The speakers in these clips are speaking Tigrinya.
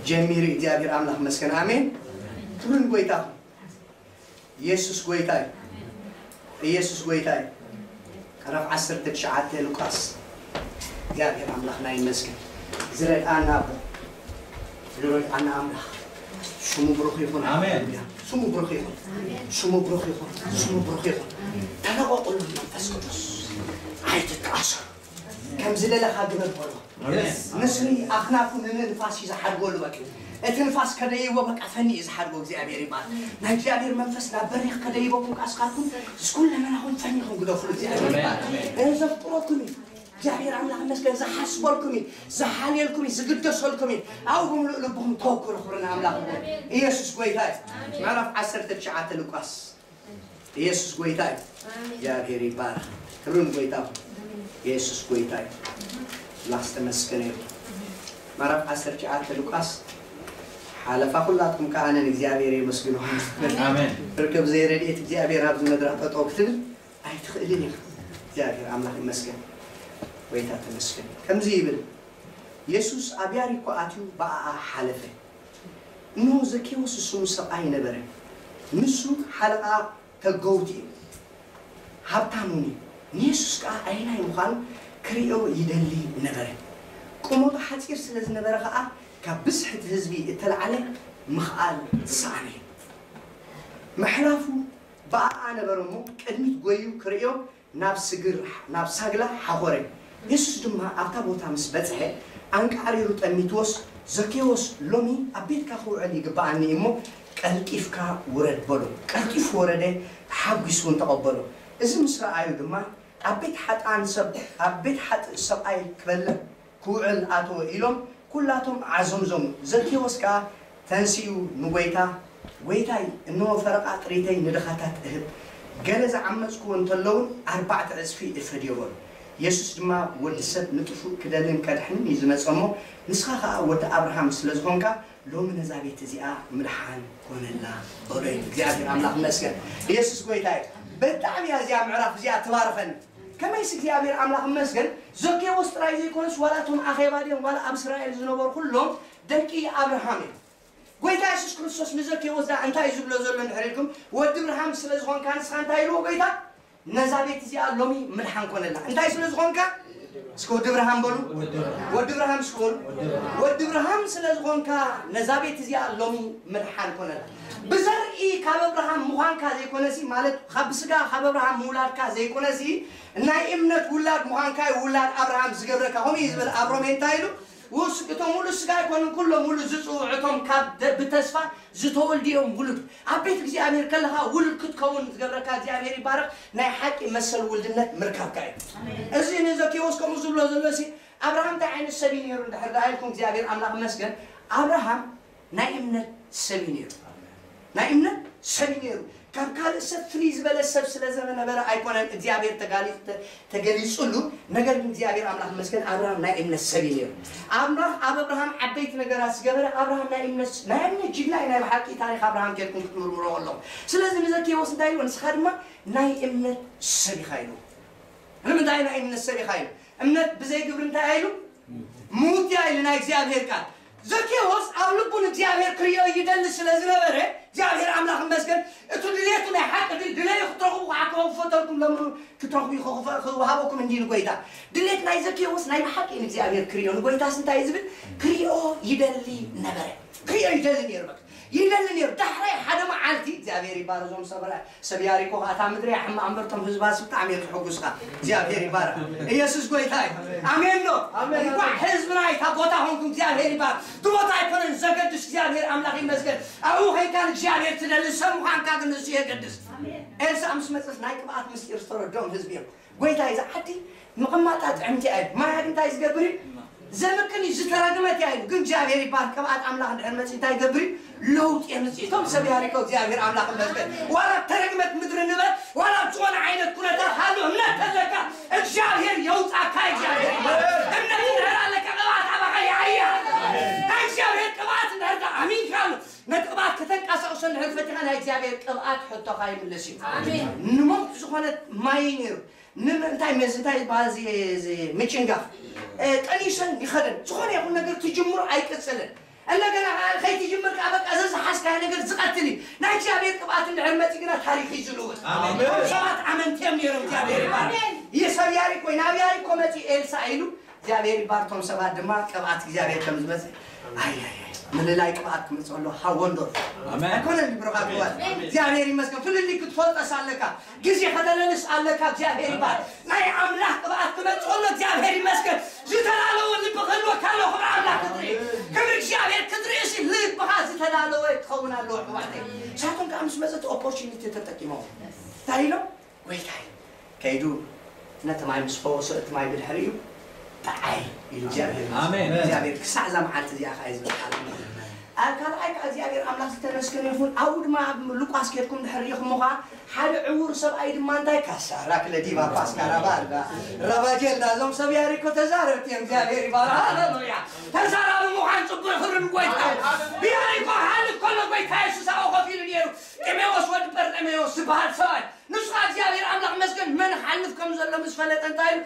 ጀሚሩ። እግዚኣብሔር ኣምላኽ መስገን። ኣሜን። ክብሪ ንጎይታ። ኢየሱስ ጎይታ እዩ። ኢየሱስ ጎይታ እዩ። ምዕራፍ ዓሰርተ ትሽዓተ ሉቃስ። እግዚኣብሔር ኣምላኽና ይመስገን። ዝረድኣና ኣቦ፣ ዝረድኣና ኣምላኽ ሽሙ ብሩኽ ይኹን። ኣሜን። ስሙ ብሩኽ ይኹን። ስሙ ብሩኽ ይኹን። ስሙ ብሩኽ ይኹን። ተለቐቑሉ መንፈስ ቅዱስ። ኣይትተኣሰሩ። ከም ዝደለኻ ግበር በሎ። ኣሜን። ንስሪ ኣኽናፉ ንንፋስ እዩ ዝሓድጎሉ በቃ። እቲ ንፋስ ከደይቦ በቃ ፈኒ እዩ ዝሓድጎ። እግዚኣብሔር ይባል። ናይ እግዚኣብሔር መንፈስ ናብ በሪኽ ከደይበኩም ቃስካትኩም ኩለመናኹም ፈኒኹም ግደፉሉ። እግዚኣብሔር ይባል። ኣሜን። ዘፍቅረኩም እዩ። እግዚኣብሔር ኣምላኽ መስገን ዝሓስበልኩም እዩ። ዝሓልየልኩም እዩ። ዝግደሰልኩም እዩ። ኣብኡ ብምሉእ ልብኹም ተወክሉ። ክብሪ ንኣምላኽ ይኹን። ኢየሱስ ጎይታ እዩ። ምዕራፍ ዓሰርተ ትሽዓተ ሉቃስ። ኢየሱስ ጎይታ እዩ። ኣሜን። እግዚኣብሔር ይባረክ። ክብሪ ንጎይታ ይኹን። ኣሜን። ኢየሱስ ጎይታ እዩ። ኣምላኽ ዝተመስገነ ይኹን። ምዕራፍ ዓሰርተ ትሽዓተ ሉቃስ ሓለፋ ኩላትኩም ከኣ ንእግዚኣብሔር የመስግኖ። ኣሜን። ርክብ ዘይረድኤት እግዚኣብሔር ኣብዚ ምድራ ጠጠው ክትብል ኣይትኽእልን ኢኻ። እግዚኣብሔር ኣምላኽ ይመስገን። ጎይታ ተመስገን። ከምዚ ይብል፣ የሱስ ኣብ ያሪኮ ኣትዩ ብኣኣ ሓለፈ። እንሆ ዘኬዎስ ዝስሙ ሰብኣይ ነበረ። ንሱ ሓለቓ ተገውቲ እዩ። ሃብታም እውን እዩ። ንየሱስ ከኣ ኣየናይ ምዃኑ ክርእዮ ይደሊ ነበረ። ቁመቱ ሓጺር ስለ ዝነበረ ከኣ ካብ ብዝሒ እቲ ህዝቢ እተልዓለ ምኽኣል ሰኣነ። ምሕላፉ ብኣኣ ነበረ እሞ ቅድሚት ጎዩ ክርእዮ ናብ ስግር፣ ናብ ሳግላ ሓኾረ። የሱስ ድማ ኣብታ ቦታ ምስ በጽሐ፣ ኣንቃዕሪሩ ጠሚትዎስ፣ "ዘኬዎስ፣ ሎሚ ኣብ ቤትካ ክውዕል ይግብኣኒ እሞ፣ ቀልጢፍካ ውረድ" በሎ። ቀልጢፉ ወረደ፣ ተሓጒሱ እውን ተቐበሎ። እዚ ምስ ረኣዩ ድማ፣ "ኣብ ቤት ሓጥኣን ሰብ፣ ኣብ ቤት ሓጥእ ሰብኣይ ክበልዕ ክውዕል ኣተወ" ኢሎም ኩላቶም ዓዘምዘሙ። ዘኬዎስ ከኣ ተንሲኡ ንጎይታ፣ "ጎይታይ፣ እንሆ ፈረቓ ጥሪተይ ንድኻታት እህብ፣ ገለ ዝዓመጽክዎ እንተለውን ኣርባዕተ ዕጽፊ እፈድዮ" በሎ። የሱስ ድማ፣ "ወዲ ሰብ ንጥፉእ ክደልን ከድሕንን እዩ ዝመጸ እሞ፣ ንስኻ ኸኣ ወዲ ኣብርሃም ስለ ዝኾንካ፣ ሎሚ ነዛ ቤት እዚኣ ምድሓን ኮነላ" በሎ እዩ። እግዚኣብሔር ኣምላኽ ይመስገን። ኢየሱስ ጎይታ እዩ። ብጣዕሚ እያ እዚኣ ምዕራፍ እዚኣ ትባርኸኒ። ከመይስ እግዚኣብሔር ኣምላኽ ይመስገን፣ ዘኬዎስ ጥራይ ዘይኮነስ፣ ዋላ እቶም ኣኼባ ድዮም፣ ዋላ ኣብ እስራኤል ዝነበሩ ኩሎም ደቂ ኣብርሃም እዮም። ጎይታ የሱስ ክርስቶስ ንዘኬዎስ ደኣ እንታይ እዩ ዝብሎ ዘሎ እንድሕር ኢልኩም፣ "ወዲ ብርሃም ስለ ዝኾንካ ንስኻ" እንታይ ኢልዎ ጎይታ? "ነዛ ቤት እዚኣ ሎሚ ምድሓን ኮነላ" እንታይ ስለ ዝኾንካ? እስከ "ወዲ ብርሃም" በሉ። ወዲ ብርሃም እስከ በሉ። ወዲ ብርሃም ስለ ዝኾንካ ነዛ ቤት እዚኣ ሎሚ ምድሓን ኮነላ። ብዘርኢ ካብ ኣብርሃም ምዃንካ ዘይኮነሲ፣ ማለት ካብ ብስጋ ካብ ኣብርሃም ምውላድካ ዘይኮነሲ፣ ናይ እምነት ውላድ ምዃንካ እዩ ውላድ ኣብርሃም ዝገብረካ። ከምኡ እዩ ዝብል ኣብ ሮሜ እንታይ ኢሉ? ውስ-፣ እቶም ውሉድ ስጋ ኣይኮኑን፣ ኩሎም ውሉድ ዝጽውዑ፣ እቶም ካብ ደ-፣ ብተስፋ ዝተወልዱ እዮም ውሉድ። ኣብ ቤት እግዚኣብሔር ከለኻ ውሉድ ክትከውን ዝገብረካ እግዚኣብሔር ይባረኽ። ናይ ሓቂ መሰል ውልድነት ምርካብካ እዩ። ኣሜን። እዚ ንዘኬዎስ ከምኡ ዝብሎ ዘሎ ሲ፣ ኣብርሃም እንታይ ዓይነት ሰብ እዩ ነይሩ እንድሕር ደኣ ኢልኩም፣ እግዚኣብሔር ኣምላኽ ይመስገን፣ ኣብርሃም ናይ እምነት ሰብ እዩ ነይሩ። ናይ እምነት ሰብ እዩ ነይሩ። ካብ ካልእ ሰብ ፍልይ ዝበለ ሰብ ስለ ዝነበረ ኣይኮነን እግዚኣብሔር ተጋሊ-፣ ተ-፣ ተገሊጹሉ። ነገር ግን እግዚኣብሔር ኣምላኽ ይመስገን ኣብርሃም ናይ እምነት ሰብ እዩ ነይሩ። ኣምላኽ ኣብ ኣብርሃም ዓበይቲ ነገራት ዝገበረ ኣብርሃም ናይ እምነት፣ ናይ እምነት ጅግና እዩ። ናይ ብሓቂ ታሪኽ ኣብርሃም ጌርኩም ክትምርምሮ ከለኹም። ስለዚ ንዘኬዎስ እንታይ ኢልዎ? ንስኻ ድማ ናይ እምነት ሰብ ኢኻ ኢልዎ። ንምንታይ ናይ እምነት ሰብ ኢኻ ኢሉ? እምነት ብዘይ ግብሪ እንታይ ኢሉ? ሙት እያ ኢሉ ናይ እግዚኣብሔር ቃል። ዘኬዎስ ኣብ ልቡ ንእግዚኣብሔር ክርእዮ ይደሊ ስለ ዝነበረ፣ እግዚኣብሔር ኣምላኽ ይመስገን፣ እቲ ድሌቱ ናይ ሓቂ ድል-፣ ድለዩ ክትረኽቡ ከዓ ክኸፈተልኩም ለምኑ ክትረኽቡ ይኸ-፣ ክኸ-፣ ክወሃበኩም እንዲሉ ጎይታ። ድሌት ናይ ዘኬዎስ ናይ ብሓቂ ንእግዚኣብሔር ክርእዮ፣ ንጎይታስ እንታይ እዩ ዝብል? ክርእዮ ይደሊ ነበረ። ክርእዮ ይደሊ ነይሩ በቃ። ይደሊ ነይሩ። ዳሕራይ ሓደ መዓልቲ እግዚኣብሔር ይባረዞም ሰበራ ሰብ ያሪኮ ከኣ እታ ምድሪ እያ ሕማቕ እምበር፣ እቶም ህዝባስ ብጣዕሚ እዮም ዝሕጉስካ። እግዚኣብሔር ይባረኽ። ኢየሱስ ጎይታ እዩ። ኣሜን ዶ? ኣሜን። እንኳዕ ህዝብና እታ ቦታ ኾንኩም፣ እግዚኣብሔር ይባረኽ። እቲ ቦታ ኣይኮነን ዘገድስ፣ እግዚኣብሔር ኣምላኽ ይመስገን። ኣብኡ ኾይንካ ንእግዚኣብሔር ትደሊ፣ ሰብ ምዃንካ ግን ንሱ የገድስ። ኣሜን። ኤልሳዕ ምስ መጸስ ናይ ቅብኣት ምስጢር ዝተረድኦም ህዝቢ እዮም። ጎይታ እዩ፣ እዛ ዓዲ ምቕማጣ ጥዕምቲ እያ ኢሉ። ማይ ግን እንታይ ዝገብር እዩ? ዘምክን እዩ፣ ዝተረግመት እያ ኢሉ። ግን እግዚኣብሔር ይባርክ፣ ቅብኣት ኣምላኽ እንድሕር መፅእ እንታይ ይገብር እዩ? ለውጢ የምፅእ እዩ። እቶም ሰብ ያሪኮ እግዚኣብሔር ኣምላኽ ይመስገን። ዋላ ተረግመት ምድሪ ንበል፣ ዋላ ዝኾነ ዓይነት ኩነታት ሃሉ፣ እምነት ተለካ እግዚኣብሔር የውፃካ። እግዚኣብሔር ይባርክ። እምነት እንድሕር ኣለካ ቅብኣት ኣባኻ ይዓያ። ናይ እግዚኣብሔር ቅብኣት እንድሕር ኣሚንካሉ፣ ነቲ ቅብኣት ከተንቀሳቕሶ እንድሕር ፈቲኻ ናይ እግዚኣብሔር ቅብኣት ሕቶኻ ይምልስ እዩ። ኣሜን። ንሞት ዝኾነ ማይ ነይሩ። ንም-፣ እንታይ መዚ-፣ እንታይ ዝበሃል እዚ፣ እዚ ምጭንጋፍ፣ እ፣ ቀኒሰን ይኸደን። ዝኾነ ይኹን ነገር ትጅምሮ ኣይቅጽልን። እንደገና ከዓ ከይትጅምር ከዓ በቃ ዘዝሓዝካዮ ነገር ዝቐትል እዩ። ናይ እግዚኣብሔር ቅብኣት እንድሕር መፂ ግና ታሪኽ እዩ ዝልውጥ። ኣሜን። እቶም ሰባት ኣመንቲ እዮም ነይሮም። እግዚኣብሔር ይባርክ። ኣሜን። ይህ ሰብ ያሪኮ ናብ ያሪኮ መፂ ኤልሳ ኢሉ እግዚኣብሔር ይባርክ። እቶም ሰባት ድማ ቅብኣት እግዚኣብሔር ከም ዝመፅእ ኣይ ኣይ ኣይ ምልላይ ቅብኣት ክመፅእ ከሎ ሃወንዶ ኣሜን። ኣይኮነን ብሩኻት ኣሜን። እዋት ኣሜን። እግዚኣብሔር ይመስገን። ፍልልይ ክትፈልጠስ ኣለካ። ግዜ ከተለልስ ኣለካ። እግዚኣብሔር ይባርክ። ናይ ኣምላኽ ቅብኣት ክመጽእ ከሎ እግዚኣብሔር ይመስገን። ዝተላለወ ልቢ ክህልወካ ኣሎ። ክብሪ ኣምላኽ ክትርኢ፣ ክብሪ እግዚኣብሔር ክትርኢ ሲ ልብኻ ዝተላለወ ክኸውን ኣለዎ ኣሕዋተይ። ንሳቶም ከዓ ምስ መጸ እቲ ኦፖርቹኒቲ ተጠቂሞም እንታይ ኢሎም? ጎይታ እዩ ከይዱ ነቲ ማይ ምስ ፈወሶ እቲ ማይ ብድሕሪኡ ጠዓይ ኢሉ እግዚኣብሔር ኣሜን። እግዚኣብሔር ክሳዕ እዛ መዓልቲ እዚኣ ከዓ እዩ ዝበልካ ኣሎ። ኣብ ካልኣይ ከዓ እግዚኣብሔር ኣምላኽ ዝተመስገነ ይኹን። ኣብኡ ድማ ኣብ ሉቃስ ኬድኩም ድሕር ሪኹሞ ከዓ ሓደ ዕውር ሰብኣይ ድማ እንታይ ካሳ ራክለ ዲባ ፓስካ ራባ ኣልጋ ራባጀልዳ እዞም ሰብ ያሪኮ ተዛረብቲ እዮም። እግዚኣብሔር ይባርክ። ሃሌሉያ። ተዛራቢ ምዃን ጽቡቅ ክብሪ ንጎይታ እዩ። ብያሪኮ ክሓልፍ ከሎ ጎይታ የሱስ ኣብኡ ኮፍ ኢሉ ነይሩ። ጢሜዎስ ወዲ በርጤሜዎስ ዝበሃል ሰብኣይ ንሱ እግዚኣብሔር ኣምላኽ መስገን መን ሓልፍ ከም ዘሎ ምስ ፈለጠ እንታይ ኢሉ?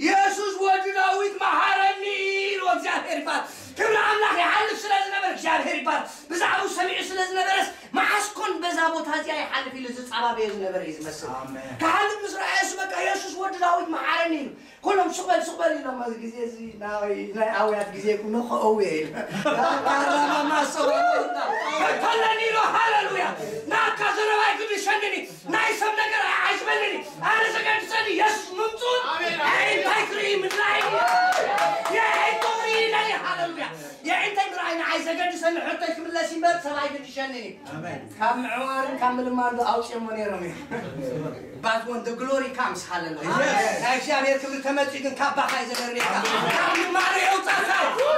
የሱስ ወዲ ዳዊት መሓረኒ ኢሉ እግዚኣብሔር ይባል። ክብሪ ኣምላኽ ይሓልፍ ስለ ዝነበር እግዚኣብሔር ይባል። ብዛዕባኡ ሰሚዑ ስለ ዝነበረስ መዓስ ኮን በዛ ቦታ እዚኣ ይሓልፍ ኢሉ ዝጻባበዮ ዝነበረ እዩ ዝመስል። ኣሜን። ክሓልፍ ምስ ረኣየሱ በቃ የሱስ ወዲ ዳዊት መሓረኒ ኢሉ ኩሎም ሱቕ በል ሱቕ በል ኢሎም እዚ ግዜ እዚ ናይ ናይ ኣውያት ግዜ ኩኖ ከእውየ ኢሉ ኣራማማ ሰባና ከለኒ ኢሎ ሃሌሉያ ናካ ዘረባይ ግድሸንኒ ናይ ሰብ ነገር ኣይዓጅበልኒ ኣነ ዘገድሰኒ የሱስ ምምፁ ኣሜን። እንታይ ክርኢ ምድላይ የእንቶ ክርኢ ኢለኒ ሃሌሉያ የእንታይ ምርኣይ ንዓይ ዘገድሰኒ ሕቶይ ክምለስ እምበር ሰብ ኣይግድሸንኒ ኣሜን። ካብ ምዕዋርን ካብ ምልማን ዶ ኣውፅኦሞ ነይሮም እዩ But when the glory comes ሃሌሉያ ናይ እግዚኣብሔር ክብሪ ተመፂኡ ግን ካባኻ እዩ ዘደርብየካ ካብ ምልማን የውፃካ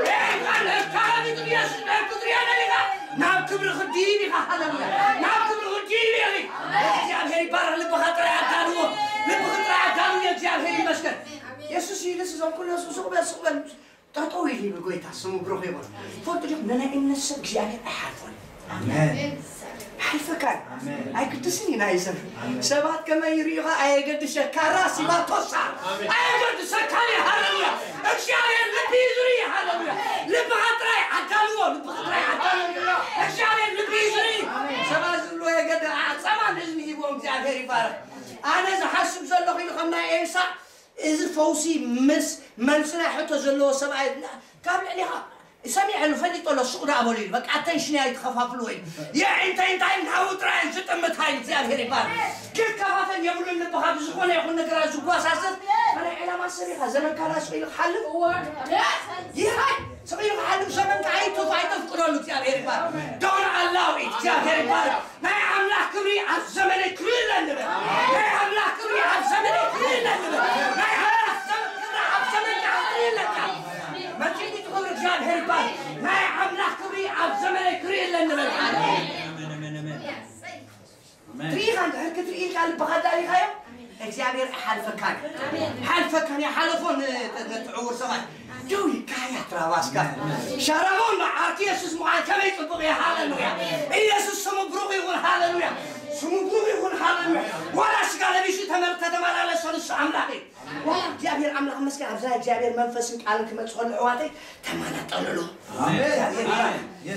የእንታ ንሕካራቢጥ የሱስ ንሕኩ ትሪኦ ነሊኻ ናብ ክብሪ ክድይብ ኢኻ ሃሌሉያ ናብ ክብሪ ክድይብ ኢኻ እግዚኣብሔር ይባረክ ልብኻ ጥራይ ኣዳልዎ ልብኺ ጥራይ ኣዳልዎ እግዚኣብሔር ይመስገን የሱስ ይልስ እዞም ኩሉ የሱስ ሱቅ በል ሱቅ በል ጠጠው ኢሉ ይብል ጎይታ ስሙ ብሩክ ይኹን ትፈልጡ ዲኹም ንናይ እምነት ሰብ እግዚኣብሔር ኣይሓልፎን ኣሜን። ሓልፈካን ኣሜን። ኣይግድስን እዩ ናይ ሰብ ኣሜን። ሰባት ከመይ ይርእዩኻ ኣየገድሰካ ራስ ይባቶሳ ኣሜን። ኣየገድሰካን እዩ ሃሌሉያ እግዚኣብሔር ልቢ እዩ ዝርኢ ሃሌሉያ ልብኻ ጥራይ ዓዳልዎ ልብኻ ጥራይ ዓዳልዎ እግዚኣብሔር ልቢ እዩ ዝርኢ ሰባት ዝብልዎ የገደ ኣዕፀማን ህዝቢ ሂብዎም እግዚኣብሔር ይባረክ ኣነ ዝሓስብ ዘለኹ ኢሉ ከም ናይ ኤልሳዕ እዚ ፈውሲ ምስ መልሲ ናይ ሕቶ ዘለዎ ሰብኣይ ካብ ልዕሊኻ ሰሚዐሉ ፈሊጦ ኣሎ ሱቕ ደኣ በሉ ኢሉ በቃ ኣተንሽን ኣይትኸፋፍልዎ ኢሉ የዒንተይ እንታይ ናብኡ ጥራይ ዝጥምት ሃይል እግዚኣብሔር ይባል ክከፋፈል የብሉን ልብኻ ብዝኾነ ይኹን ነገራት ዝጓሳሰብ ናይ ዕላማ ሰብ ኢኻ ዘመንካ ላስቕ ኢሉ ክሓልፍ ይሃይ ስቕ ኢሉ ክሓልፍ ዘመንካ ኣይትፍ ኣይተፍቅደሉ እግዚኣብሔር ይባል ዶን ኣላው እግዚኣብሔር ይባል ናይ ኣምላኽ ክብሪ ኣብ ዘመነይ ክርኢ ኣለኒ በል። ናይ ኣምላኽ ክብሪ ኣብ ዘመነይ ክርኢ ኣለኒ በል። ናይ ኣምላኽ ዘመን ክብሪ ኣብ ዘመንካ ክርኢ ኣለካ። መጺኡ እቲ ክብሪ እግዚኣብሔር ይባል። ናይ ኣምላኽ ክብሪ ኣብ ዘመነይ ክርኢ ኣለኒ በል። ኣሜን። ኣሜን። ኣሜን። ትርኢኻ እንድሕር ክትርኢ ኢልካ ልብኻ ዳሊኻዮ እግዚኣብሔር ኣይሓልፈካን እዩ። ሓልፈካን እዩ ሓለፎ ንትዕውር ሰብኣይ ደው ይካያ ትራባስካ ሸረቦን ዓርኪ የሱስ ምዃን ከመይ ጽቡቕ እዩ ሃሌሉያ ኢየሱስ ስሙ ብሩኽ ይኹን ሃሌሉያ ስሙ ብሩኽ ይኹን ሃሌሉያ ዋላ ስጋ ለቢሱ ተመር ተተመላለሰ ንሱ ኣምላኽ እዩ ዋላ እግዚኣብሔር ኣምላኽ መስገን ኣብዛ እግዚኣብሔር መንፈስን ቃልን ክመጽእ ከሎ ኣሕዋተይ ተማናጠልሎ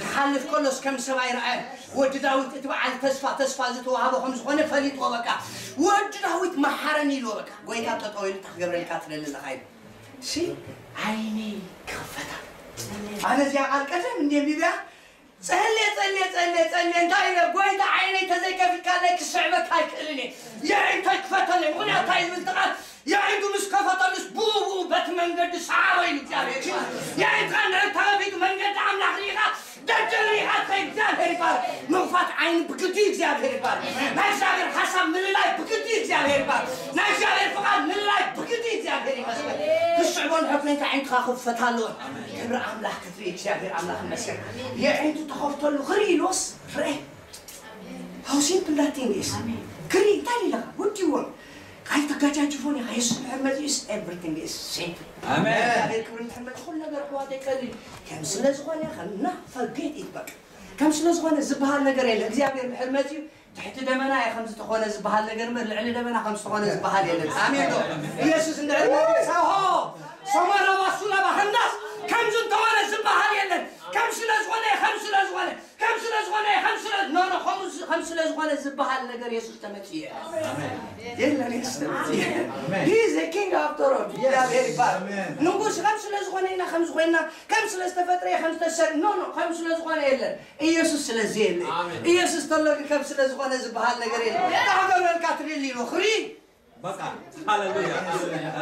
ክሓልፍ ከሎስ ከም ሰብኣይ ረኣየ ወዲ ዳዊት እቲ በዓል ተስፋ ተስፋ ዝተዋህቦ ከም ዝኾነ ፈሊጥዎ በቃ ወዲ ዳዊት መሓረኒ ኢልዎ በቃ ጎይታ ጠጠው ኢሉ እንታይ ክገብረልካ ትደሊ ኣለኻ ኢሉ ሲ ዓይነይ ክኽፈታ ኣነ እዚኣ ቃል ቀደም እንደ ቢብያ ጸልየ ጸልየ ጸልየ ጸልየ እንታይ ኢለ ጎይታ ዓይነይ ተዘይከፊትካለይ ክስዕበካ ኣይክእልን እየ የዒንተይ ክፈተለይ ምኽንያት እንታይ ዝብል ተቓል የዒንቱ ምስ ከፈተሉስ ብኡ ብኡ በቲ መንገዲ ሰዓቦ ኢሉ እግዚኣብሔር ይባል የዒንትካ እንድሕር ተኸፊቱ መንገዲ ኣምላኽ ርኢኻ ደጀ ርኢኻ ትኸይድ እግዚኣብሔር ይባል ምኽፋት ዓይኒ ብግዲ እግዚኣብሔር ይባል ናይ እግዚኣብሔር ሓሳብ ምልላይ ብግዲ እግዚኣብሔር ይባል ናይ እግዚኣብሔር ፍቓድ ምልላይ ብግዲ እግዚኣብሔር ይመስገን ክስዕቦ እንድሕር ኮይንካ ዓይንትኻ ክፈት ኣለዎ ክብሪ ኣምላኽ ክትርኢ እግዚኣብሔር ኣምላኽ ይመስገን የዒንቱ ተኸፍተሉ ክርኢ ኢልዎስ ርአ How simple that thing is. ክርኢ እንታይ ኢለኻ ውዲዎን ኣይተጋጃጅፎን ኢኻ የሱስ ድሕር መፂኡስ everything is simple ኣሜን እግዚኣብሔር ክብሪ ድሕር መፂ ኩሉ ነገር ኣሕዋተይ ቀሊል ከም ስለ ዝኾነ ከምና forget it በቃ ከም ስለ ዝኾነ ዝበሃል ነገር የለ እግዚኣብሔር ድሕር መፂኡ ትሕቲ ደመና እየ ከም ዝተኾነ ዝበሃል ነገር እምበር ልዕሊ ደመና ከም ዝተኾነ ዝበሃል የለን ኣሜን ዶ ኢየሱስ እንድሕር መፂኡ ሳሆ ሰማራ ባሱላ ባህናስ ከምዚ እንተኾነ ዝበሃል የለን ከም ስለ ዝኾነ እየ ዝኾነ ከም ስለ ኖ ኖ ከም ስ- ከም ስለ ዝኾነ ዝበሃል ነገር የሱስ ተመጽየ የለን። የለን፣ የሱስ ተመጽየ። He is the king of throne። እግዚኣብሔር ይባል። ንጉስ ከም ስለ ዝኾነ ኢና ከም ዝኾንና ከም ስለ ዝተፈጥረ ከም ዝተሰር ኖ ኖ ከም ስለ ዝኾነ የለን። ኢየሱስ ስለዚ የለ። ኢየሱስ ተሎ ግን ከም ስለ ዝኾነ ዝበሃል ነገር የለን። ታሕጎ በልካ ትልል ኢሉ ክሪ በቃ። ሃሌሉያ።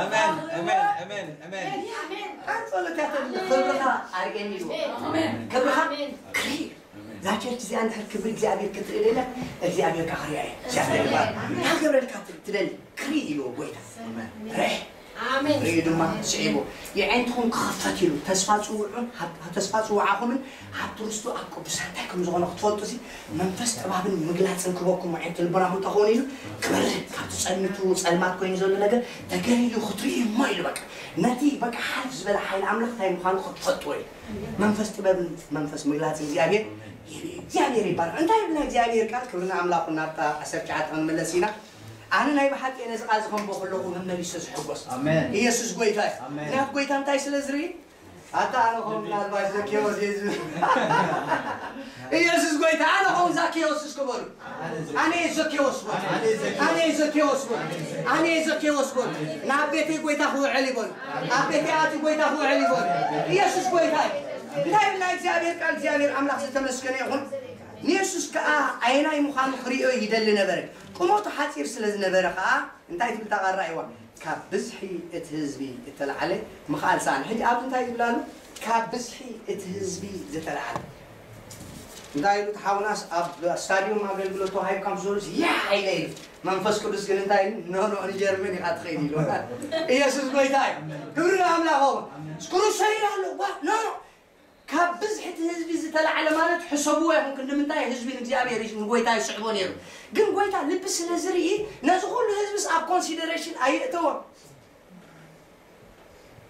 ኣሜን፣ ኣሜን፣ ኣሜን፣ ኣሜን። ኣንጸሎት ያተል ክብርኻ ኣርእየኒ ኢሉ። ክብርኻ ክሪ እዛ ቸርች እዚኣ እንድሕር ክብሪ እግዚኣብሔር ክትርኢ ደላ እግዚኣብሔር ካ ክሪኣ እየ እግዚኣብሔር ይባል። ሃገረልካ ትደሊ ክሪ ኢልዎ ጎይታ ርሕ ኣሜን። ርእዩ ድማ ስዒቡ የዕንትኹም ክኽፈት ኢሉ ተስፋ ጽውዑን ሃብ- ተስፋ ጽውዓኹምን ሃብቲ ርስቱ ኣብ ቅዱሳን እንታይ ከም ዝኾነ ክትፈልጡ ሲ መንፈስ ጥባብን ምግላጽን ክበኩም ኣዕንቲ ልቦናኹም ተኾኑ ኢሉ ክበርህ ካብቲ ጸልምቱ ጸልማት ኮይኑ ዘሎ ነገር ተገሊሉ ክትርእዩ እሞ ኢሉ በቃ ነቲ በቃ ሓልፍ ዝበለ ሓይሊ ኣምላኽ እንታይ ምዃኑ ክትፈልጥዎ ኢሉ መንፈስ ጥበብን መንፈስ ምግላጽ እግዚኣብሔር እግዚኣብሔር ይባረክ። እንታይ ይብልና እግዚኣብሔር ቃል ክብርና ኣምላኹ ናብታ ዓሰርተ ትሽዓተ ክንምለስ ኢና። ኣነ ናይ ብሓቂ ነዚ ቃል ዝኸንቦ ከለኹ መመሊሰ ዝሕጎስ ኣሜን። ኢየሱስ ጎይታ እዩ። ኣሜን። ምክንያቱ ጎይታ እንታይ ስለ ዝርኢ ኣታ ኣነ ኸም ምናልባት ዘኬዎስ እየ ዝብል ኢየሱስ ጎይታ ኣነ ኸም ዛኬዎስ እስከ በሉ ኣነ ዘኬዎስ በሉ ኣነ ዘኬዎስ በሉ ኣነ ዘኬዎስ በሉ ናብ ቤተይ ጎይታ ክውዕል ይበሉ ኣብ ቤተይ ኣቲ ጎይታ ክውዕል ይበሉ ኢየሱስ ጎይታ እዩ እንታይ ብና እግዚኣብሔር ቃል እግዚኣብሔር ኣምላኽ ዝተመስገነ ይኹን ንየሱስ ከዓ ኣየናይ ምዃኑ ክርእዮ ይደሊ ነበረ ቁመቱ ሓፂር ስለ ዝነበረ ከዓ እንታይ ትብል ታቓራ ይዋ ካብ ብዝሒ እቲ ህዝቢ እተለዓለ ምኽኣል ሰኣነ ሕጂ ኣብዚ እንታይ ይብላሉ ካብ ብዝሒ እቲ ህዝቢ ዝተለዓለ እንታይ ኢሉ ተሓውናስ ኣብ ስታዲዮም ኣገልግሎት ተዋሂብካም ዝብሉስ ያ ኢለ ኢሉ መንፈስ ቅዱስ ግን እንታይ ኢሉ ኖ ኖ ንጀርመን ኢኻ ትኸይድ ኢሉ ኢየሱስ ጎይታ እዩ ክብሪ ንኣምላኽ ክሩሰይድ ኣሎ ኖ ካብ ብዝሒ እቲ ህዝቢ ዝተላዕለ ማለት ሕሰብዎ ኢኹም ክንዲ ምንታይ ህዝቢ ንእግዚኣብሔር ንጎይታ ይስዕቦ ነይሩ ግን ጎይታ ልቢ ስለ ዝርኢ ነዚ ኩሉ ህዝብስ ኣብ ኮንሲደሬሽን ኣየእተዎን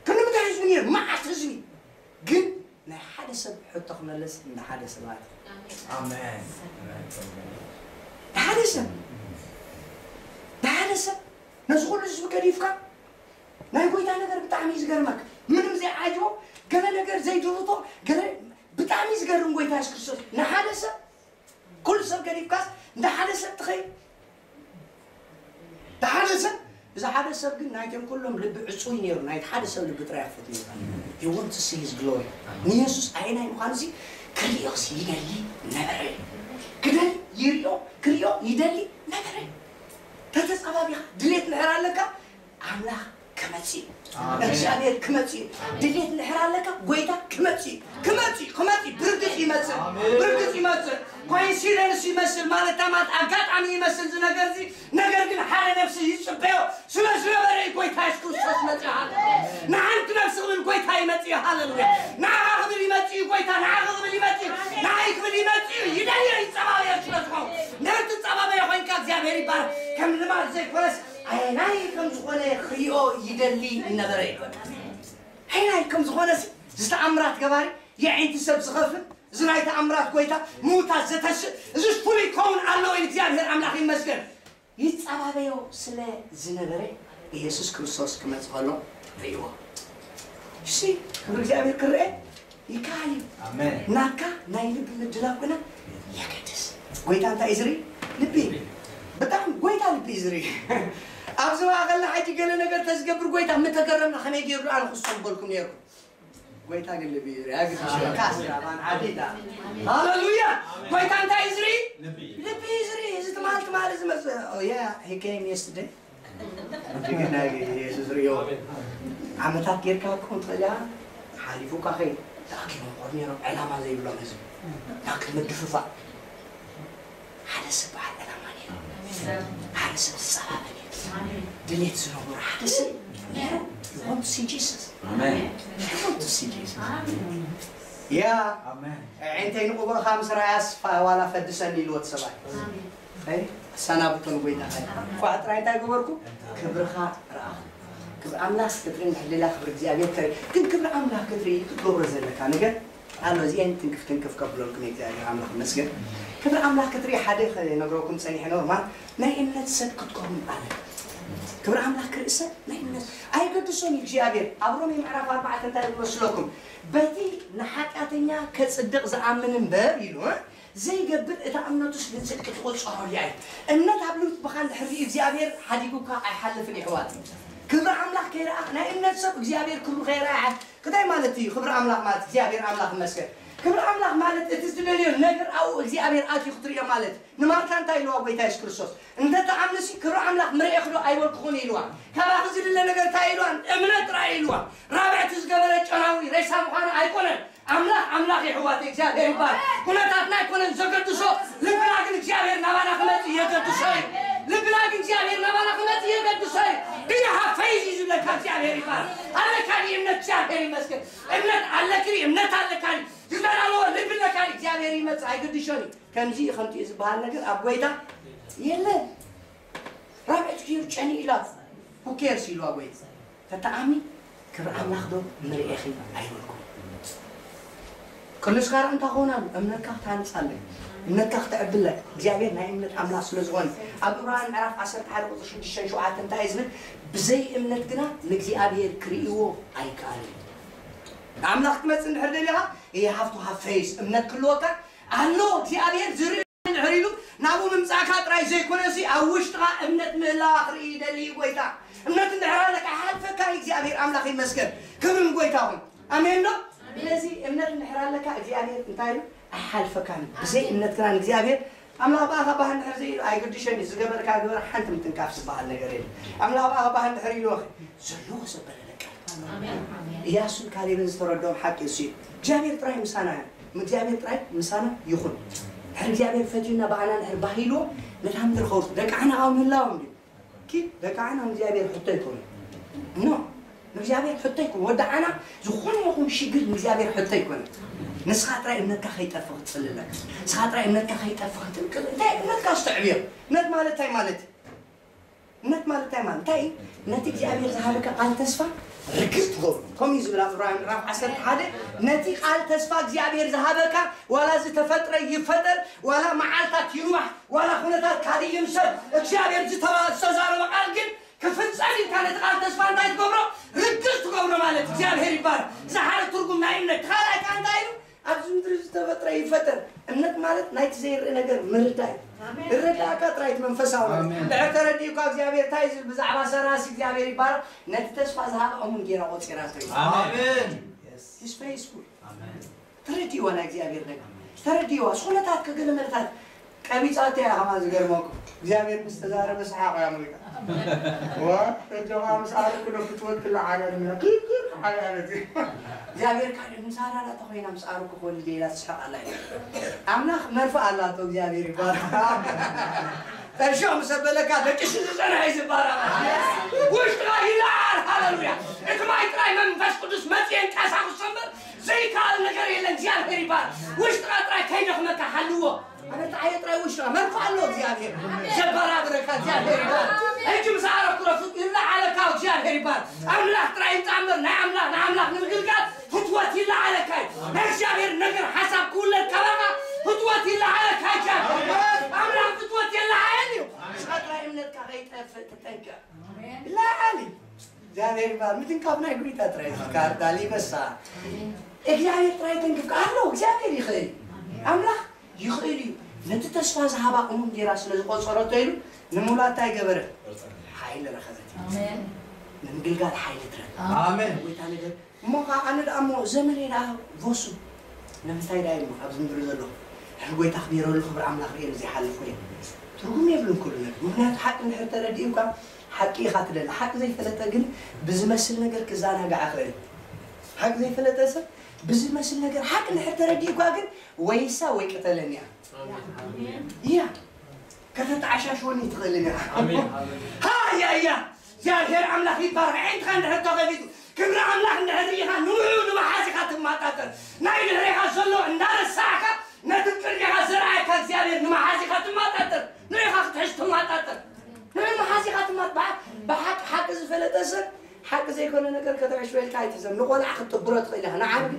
ክንዲ ምንታይ ህዝቢ ነይሩ መዓት ህዝቢ ግን ናይ ሓደ ሰብ ሕቶ ክመለስ እንደ ሓደ ሰባት ኣሜን ሓደ ሰብ ንሓደ ሰብ ነዚ ኩሉ ህዝቢ ገዲፍካ ናይ ጎይታ ነገር ብጣዕሚ እዩ ዝገርመካ ምንም ዘይዓጅቦ ገለ ነገር ዘይድርቶ ገለ ብጣዕሚ እዩ ዝገርም ጎይታ የሱስ ክርስቶስ ንሓደ ሰብ ኩሉ ሰብ ገዲፍካስ እንተ ሓደ ሰብ ትኸይ እንተ ሓደ ሰብ እዚ ሓደ ሰብ ግን ናይቶም ኩሎም ልቢ ዕፁይ ነይሩ ናይቲ ሓደ ሰብ ልቢ ጥራይ ክፈት ነይሩ ይወንት ሲ ሂዝ ግሎሪ ንየሱስ ኣየናይ ምዃኑ ሲ ክርእዮስ ይደሊ ነበረ ክደሊ ይርእዮ ክርእዮ ይደሊ ነበረ ተተጸባቢኻ ድሌት ምሕር ኣለካ ኣምላኽ ክመጽእ እዩ እግዚኣብሔር ክመጽእ እዩ ድሌት ምሕር ኣለካ ጎይታ ክመጽእ እዩ ክመጽእ እዩ ክመጽእ እዩ ብርግጽ ይመጽእ ብርግጽ ይመጽእ ኮይንሲደንስ ይመስል ማለት ታማት ኣጋጣሚ ይመስል እዚ ነገር እዚ ነገር ግን ሓደ ነፍሲ ይጽበዮ ስለ ዝነበረ እዩ ጎይታ የሱስ ክርስቶስ መጽእ ሃለ ንሓንቲ ነፍሲ ክብል ጎይታ ይመጽእ እዩ ሃለሉያ ንዓኻ ክብል ይመጽእ እዩ ጎይታ ንዓኻ ክብል ይመጽእ እዩ ንዓይ ክብል ይመጽእ እዩ ይደልዮ ይጸባበዮ ስለ ዝኾን ነርቲ ጸባበዮ ኮይንካ እግዚኣብሔር ይባረክ ከም ልማድ ዘይኮነስ ኣየናይ ከም ዝኾነ ክሪኦ ይደሊ ነበረ ይበል ኣየናይ ከም ዝኾነ ዝተኣምራት ገባሪ የዒንቲ ሰብ ዝኸፍል እዚ ናይ ተኣምራት ጎይታ ምውታት ዘተስእ እዚስ ፍሉይ ክኸውን ኣለዎ ኢሉ እግዚኣብሔር ኣምላኽ ይመስገን ይጻባበዮ ስለ ዝነበረ ኢየሱስ ክርስቶስ ክመጽእ ከሎ ርእይዎ እሺ ክብሪ እግዚኣብሔር ክረአ ይከኣል እዩ ኣሜን። ናካ ናይ ልቢ ምድላው ግና የገድስ። ጎይታ እንታይ እዩ ዝርኢ? ልቢ እዩ። ብጣዕሚ ጎይታ ልቢ እዩ ዝርኢ። ኣብዚ ማእኸልና ሕጂ ገለ ነገር ተዝገብር ጎይታ ምተገረምና ከመይ ገይሩ ኣነ ክሶም በልኩም ነይርኩም። ጎይታ ግን ልቢ እዩ ዝርኢ። ኣግዲሽ ካስ ራባን ዓቢዳ ሃሌሉያ። ጎይታ እንታይ እዩ ዝርኢ? ልቢ እዩ ዝርኢ። እዚ ትማል ትማል ዝመፅእ yeah he came yesterday። ሕጂ ግን ናይ የሱስ ርእዮ ዓመታት ጌርካ ክትኮን ትኽእል ኢኻ ሓሊፉካ ኸይድ ዳኪ ምኾር ነይሮም ዕላማ ዘይብሎም ህዝቢ ዳኪ ምድፍፋእ ሓደ ሰብ በዓል ዕላማ ነይሩ ሓደ ሰብ ዝጸባበ ነይሩ ድሌት ዝነበሩ ሓደ ሰብ ነይሩ ይኾን ሲ ጂሰስ ይኾን ሲ ጂሰስ ያ ዕንተይ ንቑብርኻ ምስ ረኣያስ ዋላ ፈድሰኒ ኢልዎ እቲ ሰብኣይ ኣይ ኣሰናብቶ ንጎይታኻ እኳ ጥራይ እንታይ ገበርኩ ክብርኻ ረኣኹ ክብሪ ኣምላኽ ክትርኢ እንድሕር ደልያ ክብሪ እግዚኣብሔር ተርኢ ግን ክብሪ ኣምላኽ ክትርኢ ክትገብሮ ዘለካ ነገር ኣሎ እዚአን ትንክፍ ትንክፍ ከብለልኩም እግዚኣብሔር ኣምላኽ መስገን ክብሪ ኣምላኽ ክትርኢ ሓደ ክነግረኩም ጸኒሐ ኖርማል ናይ እምነት ሰብ ክትከውን ኣለ ክብሪ ኣምላኽ ክርኢ ሰብ ናይ እምነት ኣይገድሶን እግዚኣብሔር ኣብ ሮሜ ምዕራፍ ኣርባዕተ እንታይ መስለኩም በቲ ንሓጢኣተኛ ከጽድቕ ዝኣምን እምበር ኢሉ ዘይገብር እታ እምነቱስ ንጽድቂ ትቑጸረሉ እያ። እምነት ኣብ ልብኻ እንድሕር ርእዩ እግዚኣብሔር ሓዲጉካ ኣይሓልፍን እዩ ኣሕዋት። ክብሪ ኣምላኽ ከይረኣኽ ናይ እምነት ሰብ እግዚኣብሔር ክብሩ ከይረኣ ክታይ ማለት እዩ? ክብሪ ኣምላኽ ማለት እግዚኣብሔር ኣምላኽ ይመስገን። ክብሪ ኣምላኽ ማለት እቲ ዝደልዮ ነገር ኣብኡ እግዚኣብሔር ኣትዩ ክትርእዮ ማለት። ንማርታ እንታይ ኢልዋ ጎይታ የሱስ ክርስቶስ? እንተ ትኣምንሲ ክብሪ ኣምላኽ ምርኤኽዶ ኣይበልኩኹን ኢልዋ። ካባኺ ዝድለ ነገር እንታይ ኢልዋ? እምነት ጥራይ ኢልዋ። ራብዕቲ ዝገበረ ጨናዊ ሬሳ ምዃኑ ኣይኮነን። ኣምላኽ ኣምላኽ እዩ ኣሕዋተይ እግዚኣብሔር ይባረክ። ኩነታትና ኣይኮነን ዘገድሶ፣ ልብና ግን እግዚኣብሔር ናባና ክመጽእ የገድሶ እዩ። ልብና ግን እግዚኣብሔር ናባና ክመጽእ የገድሶ እዩ። ግን ሃፈይ እዩ ዝብለካ እግዚኣብሔር ይባረክ። ኣለካ ድዩ እምነት እግዚኣብሔር ይመስገን። እምነት ኣለኪ ድዩ እምነት ኣለካ ድዩ ዝዘላለዎ ልቢ ኣለካ ድዩ እግዚኣብሔር ይመጽእ ኣይገድሾን እዩ። ከምዚ ከምቲ ዝበሃል ነገር ኣብ ጎይታ የለን። ራብዕቲ ኪሎ ጨኒ ኢላ who cares ኢልዋ ጎይታ። ተተኣሚ ክብሪ ኣምላኽ ዶ ንርእኺ ኣይበልኩም። ቅዱስ ካራ እንታይ ኾናሉ እምነትካ ክትሃንጻለ እምነትካ ክትዕብለ እግዚኣብሔር ናይ እምነት ኣምላኽ ስለ ዝኾነ ኣብ ዕብራውያን ምዕራፍ ዓሰርተ ሓደ ቁፅሪ ሽዱሽተን ሸውዓተን እንታይ እዩ ዝብል? ብዘይ እምነት ግና ንእግዚኣብሔር ክርእይዎ ኣይከኣልን። ኣምላኽ ክትመጽእ እንድሕር ደሊኻ you have to have faith እምነት ክህልወካ ኣሎ። እግዚኣብሔር ዝርኢ እንድሕር ኢሉ ናብኡ ምምጻእካ ጥራይ ዘይኮነሲ ኣብ ውሽጥኻ እምነት ምህላዋ ክርኢ ይደሊ እዩ ጎይታ። እምነት እንድሕር ኣለካ ኣይሓልፈካን እግዚኣብሔር ኣምላኽ ይመስገን። ክብሪ ንጎይታ ይኹን። ኣሜን ዶ? ስለዚ እምነት እንድሕር ኣለካ እግዚኣብሔር እንታይ ኢሉ ኣይሓልፈካን። ብዘይ እምነት ግና ንእግዚኣብሔር ኣምላኽ ብኣኻ ባህ እንድሕር ዘይኢሉ ኣይግድሸን እዩ። ዝገበርካ ግበር ሓንቲ ምትንካፍ ዝበሃል ነገር የለ። ኣምላኽ ብኣኻ ባህ እንድሕር ኢሉ ዘለኹ ዘበለ ደቀ እያሱን ካሌብን ዝተረድኦም ሓቂ እሱ እዩ። እግዚኣብሔር ጥራይ ምሳና እዩ። እግዚኣብሔር ጥራይ ምሳና ይኹን። ድሕሪ እግዚኣብሔር ፈትዩና ብኣና ድሕሪ ባሂልዎ ነታ ምድሪ ከውርስ ደቂ ዓና ካብ ምህላዎም ድዩ? ኪድ ደቂ ዓና ንእግዚኣብሔር ሕቶ ኣይኮነ። ኖ ንእግዚኣብሔር ሕቶ ኣይኮነ። ወዲ ዓና ዝኾነ ይኹን ሽግር ንእግዚኣብሔር ሕቶ ኣይኮነ። ንስኻ ጥራይ እምነትካ ከይጠፍእ ክትጽልለካ። ንስኻ ጥራይ እምነትካ ከይጠፍእ ክትጥንቅቕ። እንታይ እምነትካ ዝተዕብዮ? እምነት ማለት እንታይ ማለት እዩ? እምነት ማለት እንታይ ማለት እንታይ እዩ? ነቲ እግዚኣብሔር ዝሃበካ ቃል ተስፋ ርግጽ ትገብሮ። ከምኡ እዩ ዝብል ኣብ ዕብራውያን ምዕራፍ ዓሰርተ ሓደ ነቲ ቃል ተስፋ እግዚኣብሔር ዝሃበካ ዋላ ዝተፈጥረ ይፈጠር ዋላ መዓልታት ይንዋሕ ዋላ ኩነታት ካልእ ይምሰል እግዚኣብሔር ዝተባ- ዝተዛረበ ቃል ግን ክፍጸም ኢልካ ነቲ ቃል ተስፋ እንታይ ትገብሮ? ርግጽ ትገብሮ ማለት እግዚኣብሔር ይባረክ። ዝሓረ ትርጉም ናይ እምነት ካልኣይ ቃል እንታይ እዩ? ኣብዚ ምድሪ ዝተፈጥረ ይፈጠር። እምነት ማለት ናይቲ ዘይርኢ ነገር ምርዳእ እዩ። ኣሜን። ዝረዳእካ ጥራይ እቲ መንፈሳዊ ነገር። ኣሜን። ድሕር ተረዲእኳ እግዚኣብሔር እንታይ ዝብል ብዛዕባ ሰራሲ እግዚኣብሔር ይባረክ ነቲ ተስፋ ዝሃበ እሙን ጌራ ቆጺራቶ እዩ። ኣሜን። He's faithful። ኣሜን። ተረዲእዋ ናይ እግዚኣብሔር ነገር ተረዲእዋ ዝኾነታት ከገለ መለታት ቀቢጻቶ እያ ከማ ዝገርመኩም እግዚኣብሔር ምስ ተዛረበ ሰሓቕ እያ ሞይታ ዋ እጆኻ ምስ ኣረኩ ዶ ክትወክል ዓለል ምነ ክክክ ሓያለት እግዚኣብሔር ካል ምስ ኣራዳ ተኾይና ምስ ኣረኩ ክወልድ ኢላ ትስሕቕ ኣላ ኣምላኽ መርፍ ኣላቶ እግዚኣብሔር ይባል ጠሾ ምስ ኣበለካ ደቂሱ ዝጸንሐ እዩ ዝባረኻ ውሽጥኻ ይለዓል ሃለሉያ እቲ ማይ ጥራይ መንፈስ ቅዱስ መጽየን ቀሳኹስ እምበር ዘይከኣል ነገር የለን እግዚኣብሔር ይባል ውሽጥኻ ጥራይ ከይደኽመካ ሓልዎ ኣበርትዓዮ ጥራይ ውሽጥኻ መርፍ ኣሎ እግዚኣብሔር ዘበራብረካ እግዚኣብሔር ይባል ሕጂ ምስ ኣረኩ ረፍቅ ይለዓለካ እግዚኣብሔር ይባል ኣምላኽ ጥራይ ይምፃ እምበር ናይ ኣምላኽ ንኣምላኽ ንምግልጋል ፍትወት ይለዓለካ እዩ ናይ እግዚኣብሔር ነገር ሓሳብ ክውለድ ካባኻ ፍትወት ይለዓለካ እግዚኣብሔር ኣምላኽ ፍትወት የለዓየን እዩ ንስኻ ጥራይ እምነትካ ከይጠፍእ ትጠንቀቕ ይለዓል እዩ እግዚኣብሔር ይባል ምትንካፍ ናይ ጉይታ ጥራይ ካርታ ሊበሳ እግዚኣብሔር ጥራይ ተንክፍካ ኣሎ እግዚኣብሔር ይኽእል ኣምላኽ ይኽእል እዩ ነቲ ተስፋ ዝሃባ እሙን ጌራ ስለ ዝቆፀረቶ ኢሉ ንምውላድ እንታይ ገበረ ሓይሊ ረኸበት ንምግልጋል ሓይሊ ትረክብ ኣሜን ጎይታ ነገር እሞ ከዓ ኣነ ደኣ እሞ ዘመነይ ደኣ ጎሱ ንምንታይ ደኣ እሞ ኣብዚ ምድሪ ዘለኹ ሕር ጎይታ ክቤረሉ ክብሪ ኣምላኽ ርእየ ዘይሓልፍ እየ ትርጉም የብሉን ኩሉ ነገር ምክንያቱ ሓቂ እንድሕር ተረዲኡካ ሓቂ ኢኻ ትደሊ ሓቂ ዘይፈለጠ ግን ብዝመስል ነገር ክዘናጋዕ ክእል ሓቂ ዘይፈለጠ ሰብ ብዝመስል ነገር ሓቂ እንድሕር ተረዲኡካ ግን ወይሳ ወይ ቅተለኒ እያ እያ ከተተዓሻሽወኒ ትኽእልን ኢኻ ሃያ እያ እግዚኣብሔር ኣምላኽ ይባረኽ ዓይንትኻ እንድሕር ተኸፊቱ ክብሪ ኣምላኽ እንድሕር ርኢኻ ንውዕኡ ንምሓዝ ኢኻ ትመጣጠር ናይ ድሕሬኻ ዘሎ እንዳረሳዕካ ነቲ ቅድሜኻ ዘርኣየካ እግዚኣብሔር ንምሓዝ ኢኻ ትመጣጠር ንኢኻ ክትሕዝ ትመጣጠር ንዑ ምሓዝ ኢኻ ትመጣ ብሓቂ ሓቂ ዝፈለጠ ሰብ ሓቂ ዘይኮነ ነገር ከተዕሽበልካ ኣይትሕዘም ንቆልዓ ክትጥብሮ ትኽእል ኢኻ ንዓቢ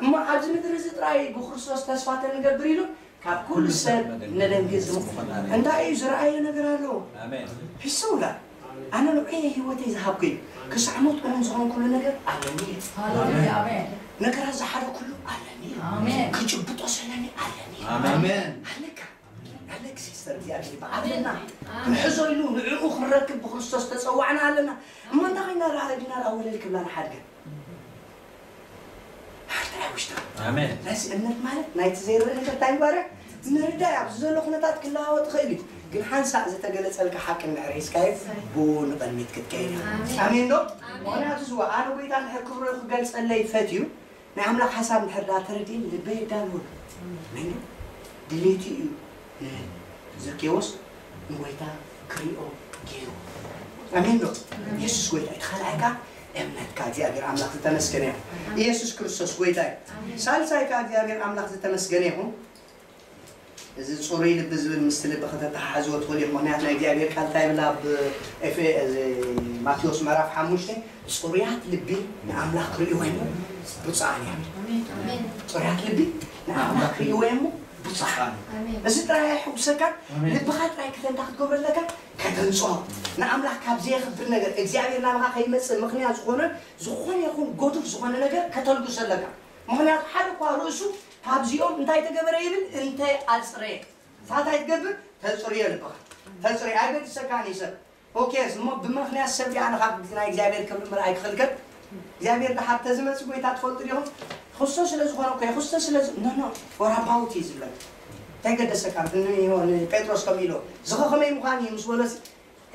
እሞ ኣብዚ ምድሪ እዚ ጥራይ ብክርስቶስ ተስፋ ተንገብር ኢሉ ካብ ኩሉ ሰብ ነደንግጽ እንታይ እዩ ዝረኣየ ነገር ኣሎ ይስውላ ኣነ ንዑየ ህይወተይ ዝሃብኩ እዩ። ክሳዕ ሞት እውን ዝኾንኩሉ ነገር ኣለኒ እዩ። ሃሌሉያ፣ ኣሜን። ነገራት ዝሓደኩሉ ኣለኒ እዩ። ኣሜን። ክጭብጦ ሰለኒ ኣለኒ እዩ። ኣሜን። ኣለካ ኣለክ ሲስተር እግዚኣብሔር ይባዓልና ክንሕዞ ኢሉ ንዕኡ ክንረክብ ብክርስቶስ ተፀዋዕና ኣለና። እሞ እንታይ ኮይና ርኣ ረቢና ርኣ ወለል ክብላ ንሓድገ ሓርቲ ኣይውሽታ ኣሜን። ነዚ እምነት ማለት ናይቲ ዘይርእ ነገር እንታይ ይባረ ምርዳይ ኣብዚ ዘሎ ኩነታት ክለዋወጥ ይኽእል እዩ። ግን ሓንሳእ ዝተገለፀልካ ሓቂ እንድሕር ሒዝካዮ ብኡ ንቐድሚት ክትከይድ ኢኻ። ኣሜን ዶ? ምክንያቱ ዝዋ ኣነ ጎይታ እንድሕር ክብሮ ክገልፀለይ ፈትዩ ናይ ኣምላኽ ሓሳብ እንድሕር ዳ ተረዲእን ልበይ የዳልወሉ። ኣሜን ዶ? ድሌቱ እዩ ንዘኬዎስ ንጎይታ ክሪኦ ገይሩ። ኣሜን ዶ? ኢየሱስ ጎይታ እዩ። እቲ ካልኣይ ከዓ እምነትካ እግዚኣብሔር ኣምላኽ ዝተመስገነ ይኹን። ኢየሱስ ክርስቶስ ጎይታ እዩ። ሳልሳይ ከዓ እግዚኣብሔር ኣምላኽ ዝተመስገነ ይኹን። እዚ ፅሩይ ልቢ ዝብል ምስቲ ልቢ ከተተሓሕዝዎ ትኽእሉ ኢኹም። ምክንያቱ ናይ እግዚኣብሔር ቃል እንታይ ይብል? ኣብ ኤፌ እዚ ማቴዎስ ምዕራፍ ሓሙሽተ ፅሩያት ልቢ ንኣምላኽ ክርእይዎ እሞ ብፁዓን እዮም። ፅሩያት ልቢ ንኣምላኽ ክርእይዎ እሞ ብፁዓን። እዚ ጥራይ ኣይሕጉሰካ። ልብኻ ጥራይ ከተንታ ክትገብረለካ ከተንፅሆ ንኣምላኽ ካብ ዘየኽብር ነገር እግዚኣብሔር ናባኻ ከይመፅእ ምኽንያት ዝኾነ ዝኾነ ይኹን ጎዱፍ ዝኾነ ነገር ከተልግሶ ኣለካ። ምኽንያቱ ሓደ እኳ ርእሱ ካብዚኦም እንታይ ተገበረ ይብል እንተ ኣፅረየ ሳታይ ትገብር ተፅርዮ ልብኻ ተፅርዮ ኣይገድሰካን እዩ ሰብ። ኦኬ እሞ ብምኽንያት ሰብ ዲኣ ንኻብ ናይ እግዚኣብሔር ክብሪ ምርኣይ ክኽልከል እግዚኣብሔር ድሓር ተዝመፅ ጎይታ ትፈልጡ ዲኹም? ክስቶ ስለ ዝኾነ እኮ ክስቶ ስለ ኖ ኖ ወራባውት እዩ ዝብለካ። እንታይ ገደሰካ ንዮኒ ጴጥሮስ ከም ኢሎ ዝኸኸመይ ምዃን እዩ ምስ በሎሲ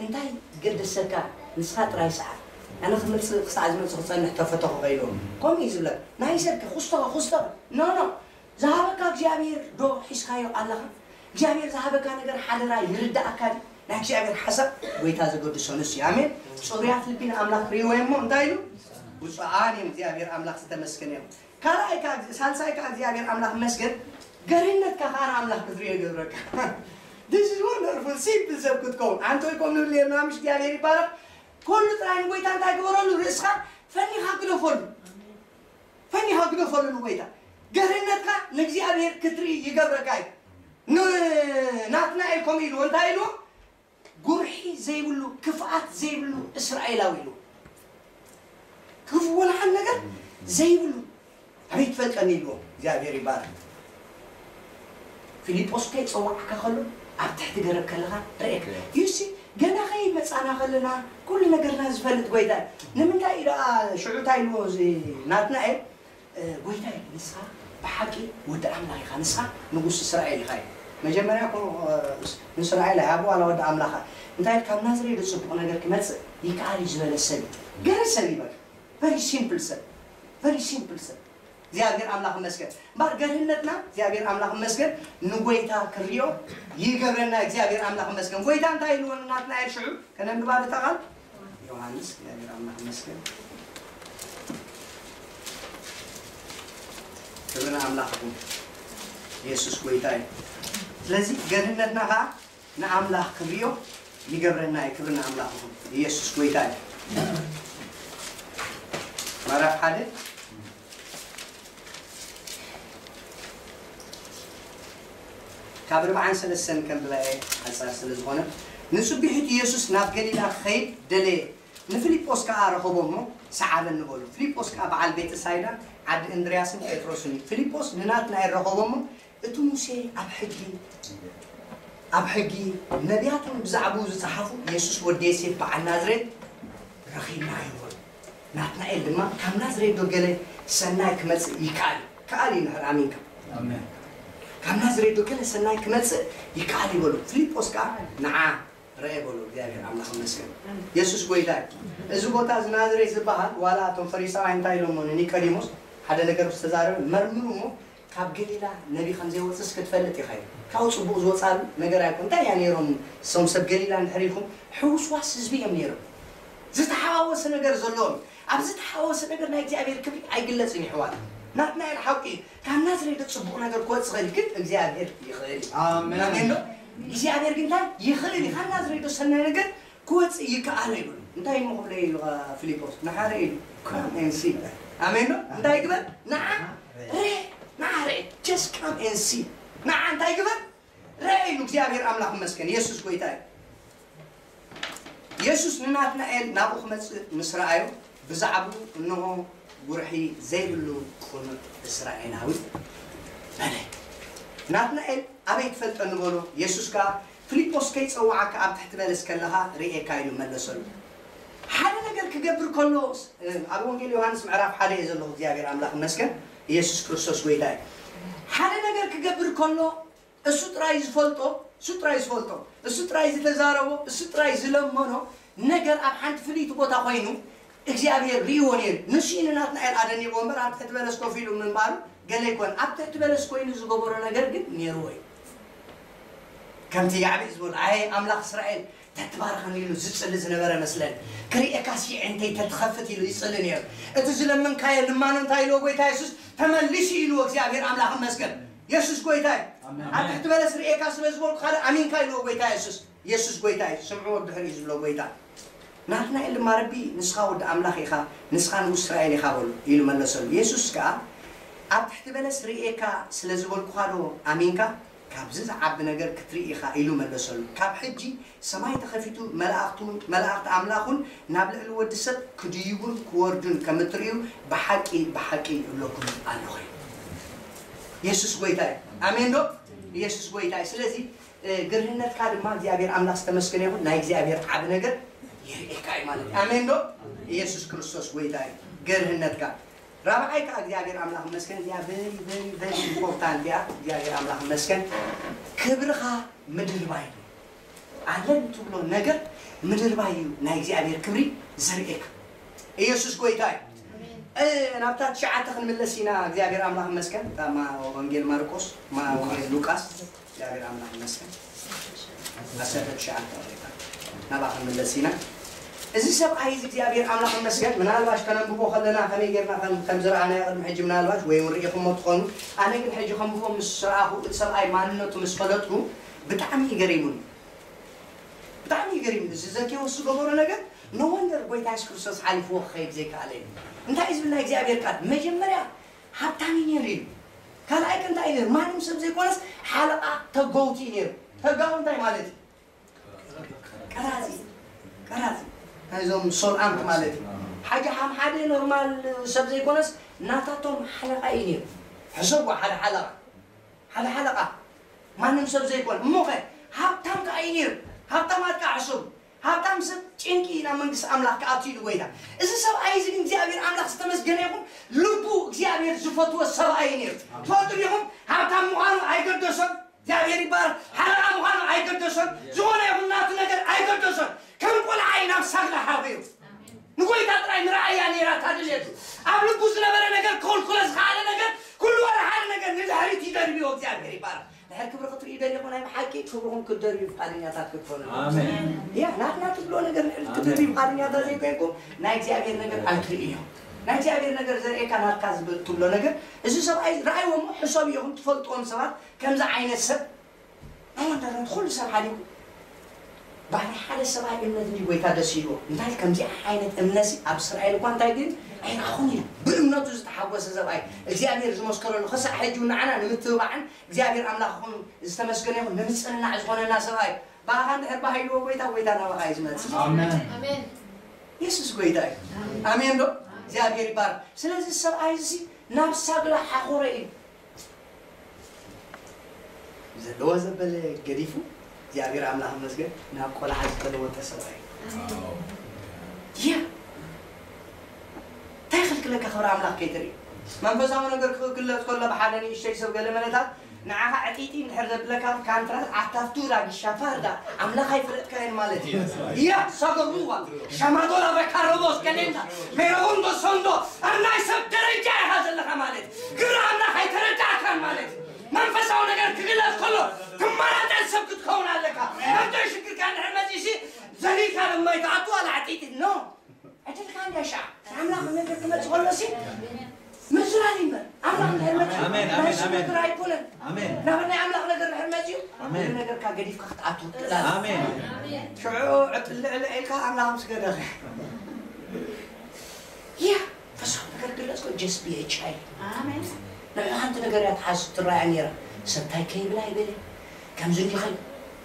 እንታይ ገደሰካ ንስኻ ጥራይ ሰዓት ኣነ ክመፅእ ክሳዕ ዝመፅእ ክፀንሕ ተፈተኹ ከይሎ ከምኡ እዩ ዝብለካ። ናይ ሰብኪ ክስቶ ክስቶ ኖ ኖ ዝሃበካ እግዚኣብሔር ዶ ሒዝካዮ ኣለኻ? እግዚኣብሔር ዝሃበካ ነገር ሓደራ ይርዳእካ ድዩ? ናይ እግዚኣብሔር ሓሳብ ጎይታ ዘገድሶ ንሱ እዩ። ኣሜን። ፅሩያት ልቢ ንኣምላኽ ክርእይዎ እሞ እንታይ ኢሉ? ብፁዓን እዮም እግዚኣብሔር ኣምላኽ ዝተመስገነ እዮም። ካልኣይ ከዓ ሳልሳይ ከዓ እግዚኣብሔር ኣምላኽ መስገን ገርህነትካ ከዓ ንኣምላኽ ክትርእዮ ይገብረካ። This is wonderful simple ሰብ ክትከውን ኣንቶይ ከም ንብል ነርና ምሽ እግዚኣብሔር ይባረክ። ኩሉ ጥራይ ንጎይታ እንታይ ግበረሉ ርእስኻ ፈኒኻ ግደፈሉ። ፈኒኻ ግደፈሉ ንጎይታ ገርህነትካ ንእግዚኣብሔር ክትርኢ ይገብረካ እዩ። ንናትናኤል ከምኡ ኢልዎ እንታይ ኢልዎ? ጉርሒ ዘይብሉ ክፍኣት ዘይብሉ እስራኤላዊ ኢልዎ። ክፉእ ወላ ሓንቲ ነገር ዘይብሉ ኣበይ ትፈልጠኒ ኢልዎ። እግዚኣብሔር ይባረክ። ፊልጶስ ከይፀዋዕካ ከሎ ኣብ ትሕቲ ገረብ ከለኻ ርኤካ። ዩሲ ገና ከይመፃና ከለና ኩሉ ነገርና ዝፈልጥ ጎይታ እዩ። ንምንታይ እዩ ደኣ ሽዑ እንታይ ኢልዎ እዚ ናትናኤል? ጎይታይ ንስኻ ብሓቂ ወዲ ኣምላኽ ኢኻ፣ ንስኻ ንጉስ እስራኤል ኢኻ እዩ። መጀመርያ እኮ ንእስራኤል ኣይሃቦ ዋላ ወዲ ኣምላኻ እንታይ ካብ ናዝሬት ጽቡቕ ነገር ክመጽእ ይከኣል እዩ ዝበለ ሰብ እዩ። ገረ ሰብ ይበል። Very simple ሰብ። Very simple ሰብ። እግዚኣብሔር ኣምላኽ ይመስገን። እምበር ገርህነትና እግዚኣብሔር ኣምላኽ ይመስገን ንጎይታ ክሪኦ ይገብረና። እግዚኣብሔር ኣምላኽ ይመስገን። ጎይታ እንታይ ኢልዎ ንናትናኤል ሽዑ ከነንብባ በታ ቃል ዮሃንስ እግዚኣብሔር ኣምላኽ ይመስገን። ክብሪ ንኣምላኽ ይኹን። ኢየሱስ ጎይታ እዩ። ስለዚ ገርህነትና ኸዓ ንኣምላኽ ክብሪ እዩ ይገብረና እዩ። ክብሪ ንኣምላኽ ይኹን። ኢየሱስ ጎይታ እዩ። ምዕራፍ ሓደ ካብ ርብዓን ሰለስተን ከንብባ እየ ሓጻር ስለ ዝኾነ። ንጽቢሒቱ ኢየሱስ ናብ ገሊላ ክኸይድ ደለየ። ንፊልጶስ ከኣ ረኸቦ እሞ፣ ሰዓበኒ በሎ። ፊልጶስ ከኣ በዓል ቤተሳይዳ ዓዲ እንድርያስን ጴጥሮስን እዩ። ፊልጶስ ንናትናኤል ረኸቦ እሞ፣ እቲ ሙሴ ኣብ ሕጊ ኣብ ሕጊ ነቢያትን ብዛዕባኡ ዝጸሓፉ ኢየሱስ ወዲ ዮሴፍ በዓል ናዝሬት ረኺብናዮ በሎ። ናትናኤል ድማ ካብ ናዝሬት ዶ ገለ ሰናይ ክመጽእ ይከኣል እዩ? ከኣል እዩ እንድሕር ኣሚንካ። ካብ ናዝሬት ዶ ገለ ሰናይ ክመጽእ ይከኣል እዩ በሎ። ፊልጶስ ከኣ ንዓ ርአ በሎ። እግዚኣብሔር ኣምላኽ ይመስገን። የሱስ ጐይታ እዩ። እዚ ቦታ እዚ ናዝሬት ዝበሃል ዋላ እቶም ፈሪሳውያን እንታይ ኢሎሞ ንኒቆዲሞስ ሓደ ነገር ምስ ተዛረበ መርምሩ እሞ ካብ ገሊላ ነቢ ከም ዘይወፅስ ክትፈልጥ ኢኻ እዩ ካብኡ ፅቡቕ ዝወፃሉ ነገር ኣይኮን እንታይ እያ ነይሮም እሶም ሰብ ገሊላ እንድሕር ኢልኩም ሕውስዋስ ህዝቢ እዮም ነይሮም ዝተሓዋወሰ ነገር ዘለዎም ኣብ ዝተሓዋወሰ ነገር ናይ እግዚኣብሔር ክብሪ ኣይግለፅን ይሕዋት ናትናኤል ሓቂ እዩ ካብ ናዝሬት ፅቡቕ ነገር ክወፅእ ኽእል ግን እግዚኣብሔር ይኽእል እዩ ኣሜን ዶ እግዚኣብሔር ግን እንታይ ይኽእል እዩ ካብ ናዝሬት ሰናይ ነገር ክወፅእ ይከኣል ይብሉ እንታይ እሞ ክብሎ ኢሉ ፊልጶስ ንሓደ ኢሉ come and see ኣሜን ዶ እንታይ ግበር ንዓ ርእ ንዓ ርእ just come and see ንዓ እንታይ ግበር ርእ ኢሉ እግዚኣብሔር ኣምላኽ ይመስገን የሱስ ጎይታ እዩ የሱስ ንናትናኤል ናብኡ ክመጽእ ምስ ረኣዮ፣ ብዛዕባኡ፣ "እንሆ፣ ጉርሒ ዘይብሉ ቅኑዕ እስራኤላዊ" በለ። ናትናኤል፣ "ኣበይ ትፈልጠኒ?" በሎ። የሱስ ከኣ፣ "ፊልጶስ ከይጸውዓካ ኣብ ትሕቲ በለስ ከለኻ ርእየካ" ኢሉ መለሰሉ። ሓደ ነገር ክገብር ከሎ፣ ኣብ ወንጌል ዮሃንስ ምዕራፍ ሓደ እየ ዘለኹ፣ እግዚኣብሔር ኣምላኽ ይመስገን፣ ኢየሱስ ክርስቶስ ጎይታ እዩ። ሓደ ነገር ክገብር ከሎ፣ እሱ ጥራይ ዝፈልጦ፣ እሱ ጥራይ ዝፈልጦ፣ እሱ ጥራይ ዝተዛረቦ፣ እሱ ጥራይ ዝለመኖ ነገር ኣብ ሓንቲ ፍልይቲ ቦታ ኮይኑ እግዚኣብሔር ርእይዎ ነይሩ። ንሱ እዩ ንናትናኤል ኣደኒቆ እምበር፣ ኣብ ትሕቲ በለስ ኮፍ ኢሉ ምንባሩ ገለ ይኮን። ኣብ ትሕቲ በለስ ኮይኑ ዝገበሮ ነገር ግን ነይርዎ እዩ። ከምቲ ያዕቤጽ ዝበሎ፣ "ኣይ ኣምላኽ እስራኤል፣ ተትባርኸኒ" ኢሉ ዝጽሊ ዝነበረ መስለኒ። "ክርእየካስ የዒንተይ ተትኸፍት" ኢሉ ይጽሊ ነይሩ። እቲ ዝለመንካዮ ልማኖ እንታይ ኢልዎ ጎይታ የሱስ? "ተመሊሱ" ኢልዎ። እግዚኣብሔር ኣምላኽ ይመስገን። የሱስ ጎይታ እዩ። ኣሜን። "ኣብ ትሕቲ በለስ ርእየካ ስለ ዝበልኩኻ ዶ ኣሚንካ?" ኢልዎ ጎይታ የሱስ። የሱስ ጎይታ እዩ። ስምዕዎ ብድሕሪኡ ዝብሎ ጎይታ። ናትናኤል ድማ፣ "ረቢ፣ ንስኻ ወዲ ኣምላኽ ኢኻ፣ ንስኻ ንጉስ እስራኤል ኢኻ" በሎ ኢሉ መለሰሉ። የሱስ ከኣ፣ "ኣብ ትሕቲ በለስ ርእየካ ስለ ዝበልኩኻ ዶ ኣሚንካ? ካብዚ ዝዓቢ ነገር ክትርኢ ኢኻ" ኢሉ መለሰሉ። ካብ ሕጂ ሰማይ ተኸፊቱ፣ መላእኽቱ፣ መላእኽቲ ኣምላኽ እውን ናብ ልዕሊ ወዲ ሰብ ክድይቡን ክወርዱን ከም እትርእዩ ብሓቂ፣ ብሓቂ እብለኩም ኣለኹ። የሱስ ጎይታ እዩ። ኣሜን ዶ? የሱስ ጎይታ እዩ። ስለዚ፣ እ፣ ግርህነትካ ድማ እግዚኣብሔር ኣምላኽ ዝተመስገነ ይኹን፣ ናይ እግዚኣብሔር ዓቢ ነገር የርእየካ እዩ ማለት እዩ። ኣሜን ዶ? የሱስ ክርስቶስ ጎይታ እዩ። ግርህነትካ። ራብዓይ ከኣ እግዚኣብሔር ኣምላኽ ይመስገን፣ እዚኣ very፣ very፣ very important እያ። እግዚኣብሔር ኣምላኽ ይመስገን። ክብርኻ ምድርባይ እዩ። ኣለን ትብሎ ነገር ምድርባይ እዩ ናይ እግዚኣብሔር ክብሪ ዘርእየካ። ኢየሱስ ጎይታ እዩ። ኣሜን። እ፣ ናብታ ትሽዓተ ክንምለስ ኢና። እግዚኣብሔር ኣምላኽ ይመስገን። እታ ማ-፣ ወንጌል ማርቆስ፣ ማ-፣ ወንጌል ሉቃስ። እግዚኣብሔር ኣምላኽ ይመስገን። ዓሰርተ ትሽዓተ ናብኣ ክንምለስ ኢና። እዚ ሰብኣይ እዚ እግዚኣብሔር ኣምላኽ ይመስገን። ምናልባሽ ከነንብቦ ከለና ከመይ ጌርና ከም፣ ከም ዝረኣናዮ ቅድሚ ሕጂ ምናልባሽ ወይ እውን ርኢኹሞ ትኾኑ። ኣነ ግን ሕጂ ከንብቦ ምስ ረኣኹ እቲ ሰብኣይ ማንነቱ ምስ ፈለጥኩ ብጣዕሚ እዩ ገሪሙኒ። ብጣዕሚ እዩ ገሪሙኒ። እዚ ዘኬዎስ ዝገበሮ ነገር፣ no wonder ጎይታ የሱስ ክርስቶስ ሓሊፍዎ ክኸይድ ዘይከኣለ እዩ። እንታይ እዩ ዝብል ናይ እግዚኣብሔር ቃል? መጀመርያ ሃብታም እዩ ነይሩ ኢሉ። ካልኣይ ከ እንታይ እዩ ነይሩ? ማንም ሰብ ዘይኮነስ ሓለቓ ተጋውቲ እዩ ነይሩ። ተጋዊ እንታይ ማለት እዩ? ቀራጺ። ቀራጺ። ናይዞም ሶልኣምት ማለት እዩ። ሓጂ ሓም ሓደ ኖርማል ሰብ ዘይኮነስ ናታቶም ሓለቓ እዩ ነይሩ። ሕሰብዎ፣ ሓደ ሓለቓ። ሓደ ሓለቓ። ማንም ሰብ ዘይኮነ። እሞ ኸ ሃብታም ከኣ እዩ ነይሩ። ሃብታማት ከኣ ሕሰቡ። ሃብታም ሰብ ጭንቂ ናብ መንግስቲ ኣምላኽ ክኣቱ ኢሉ ጎይታ። እዚ ሰብኣይ እዚ ግን እግዚኣብሔር ኣምላኽ ዝተመስገነ ይኹን፣ ልቡ እግዚኣብሔር ዝፈትዎ ሰብኣይ እዩ ነይሩ። ትፈልጡ ዲኹም? ሃብታም ምዃኑ ኣይገደሶን። እግዚኣብሔር ይባረክ። ሓለቓ ምዃኑ ኣይገደሶን። ዝኾነ ይኹን ናቱ ነገር ኣይገደሶን። ከም ቆልዓ እዩ ናብ ሳግላ ሓቑ እዩ። ንጎይታ ጥራይ ንረኣያ ነይራ እታ ድሌቱ። ኣብ ልቡ ዝነበረ ነገር ክኽልክሎ ዝኸኣለ ነገር፣ ኩሉ ዋላ ሓደ ነገር ንድሕሪት ይደርብዮ። እግዚኣብሔር ይባረክ። ድሕር ክብሪ ክትርእዩ ደሊኹም፣ ናይ ብሓቂ ክብርኹም ክትደርብዩ ፍቓደኛታት ክትኮኑ። ኣሜን። ያ፣ ናትና ትብሎ ነገር ንድሕሪት ኣሜን። ክትደርብዩ ፍቓደኛታት ዘይኮንኩም፣ ናይ እግዚኣብሔር ነገር ኣይትርእዮ። ናይ እግዚኣብሔር ነገር ዘርእየካ ናትካ ዝብል ትብሎ ነገር፣ እዚ ሰብኣይ ረኣይዎ እሞ፣ ሕሰቡ ኢኹም ትፈልጥዎም ሰባት፣ ከምዚ ዓይነት ሰብ ኣወንታ ኩሉ ሰብ ሓሊፉ፣ ባህሪ ሓደ ሰብኣይ እምነት እንዲ ጎይታ ደስ ኢልዎ። እንታይ ከምዚ ዓይነት እምነትሲ ኣብ እስራኤል እኳ እንታይ ግን ኣይረኣኹን ኢሉ። ብእምነቱ ዝተሓጎሰ ሰብኣይ፣ እግዚኣብሔር ዝመስከረሉ፣ ክሳዕ ሕጂ እውን ንዓና ንምትብባዕን እግዚኣብሔር ኣምላኽ ይኹን ዝተመስገነ ይኹን ንምጽንናዕ ዝኾነና ሰብኣይ። ብኣኻ እንድሕር ባህ ኢልዎ ጎይታ፣ ጎይታ ናባኻ እዩ ዝመጽእ። ኣሜን። ኣሜን። የሱስ ጎይታ እዩ። ኣሜን ዶ? እግዚኣብሔር ይባረክ። ስለዚ ሰብኣይ እዚ ናብ ሳግላ ሓኾረ እዩ። ዘለዎ ዘበለ ገዲፉ፣ እግዚኣብሔር ኣምላኽ ይመስገን፣ ናብ ቆልዓ ዝተለወጠ ሰብኣይ። ያ። እንታይ ይኽልክለካ ክብሪ ኣምላኽ ከይትርኢ? መንፈሳዊ ነገር ክግለጽ ከሎ ብሓደ ንእሽተይ ሰብ ገለ መለታት ንዓኻ ዕጢጢ እንድሕር ዘብለካ ካንትራ ዓታፍቱ ራጊሻ ፋርዳ ኣምላኽ ኣይፈለጥካዮን ማለት እዩ። ያ ሰገሩዋ ሻማዶላ በካረቦስ ገሌንዳ ሜሮን ዶ ሶንዶ ኣብ ናይ ሰብ ደረጃ ኢኻ ዘለኻ ማለት እዩ። ግብሪ ኣምላኽ ኣይተረዳእካን ማለት እዩ። መንፈሳዊ ነገር ክግለጽ ከሎ ትመራጠር ሰብ ክትከውን ኣለካ። መምተይ ሽግርካ እንድሕር መጺእሲ ዘሊልካ ድማ ይትኣቱ ዋላ ዕጢጢ ኖ። ዕድልካ እንድያ ሻዕ ኣምላኽ ነገር ክመጽእ ከሎ ሲ ምዝራብ ይንበር። ኣምላኽ እንድሕር መጺኡ ኣሜን፣ ናይ ኣሜን፣ ሰብ ኣሜን። ነገር ኣይኮነን። ኣሜን። ናብ ናይ ኣምላኽ ነገር እንድሕር መጺኡ ኣሜን። ኩሉ ነገርካ ገዲፍካ ክትኣቱ ትኽእል። ኣሜን። ሽዑ ዕጥልዕልዕ ኢልካ ኣምላኽ ምስ ገደፈ። ያ፣ ፈሳዊ ነገር ግለጽ ኮ፣ just be a child። ኣሜን። ንዑ ሓንቲ ነገር እያ ትሓስብ ትረኣያ ነይራ። ሰብ እንታይ ከይብል ኣይበለ። ከምዚ እንዲኸይ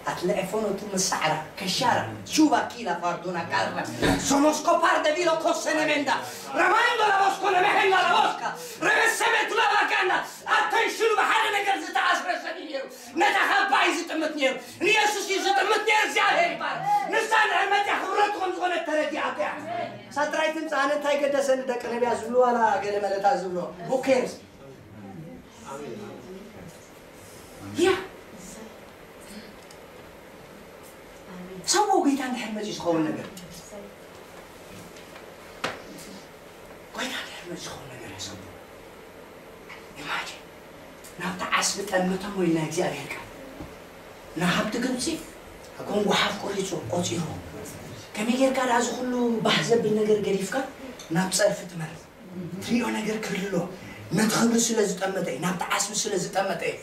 Atlefono tu masara, kashara, chuba kila fardona karra. Somos copar de vilo cosene menda. Ramando la bosco ne mehenda la bosca. Reveseme tu la bacana. Attention, bahana ነገር ዝተኣስረ ሰብ እዩ ነይሩ። ነታ ካባይ ዝጥምት ነይሩ። ንየሱስ እዩ ዝጥምት ነይሩ። እግዚኣብሔር ይባረክ። ንሳ ንዕመት እያ ክብረቱ ከም ዝኾነ ተረዲኣቶ እያ። ሳትራይ ትምፃ ኣነ እንታይ ገደሰኒ ደቂ ነቢያ ዝብሉ ዋላ ገለ መለታ ዝብሎ። Who cares? ያ ሰው ጎይታ እንድሕር መፂ ዝኸውን ነገር ጎይታ እንድሕር መፂ ዝኸውን ነገር እዩ ሰው ኢማጂን ናብቲ ዓስቢ ጠምቶም ወይ ናይ እግዚኣብሔር ቃል ንሃብቲ ግብፂ ከም ጓሓፍ ቆሪፁ ቆፂሩ ከመይ ጌርካ ዳዚ ኩሉ ባህ ዘብል ነገር ገዲፍካ ናብ ፀርፊ ትመርፅ ትሪኦ ነገር ክህልሎ ነቲ ክብሪ ስለ ዝጠመተ እዩ ናብቲ ዓስቢ ስለ ዝጠመተ እዩ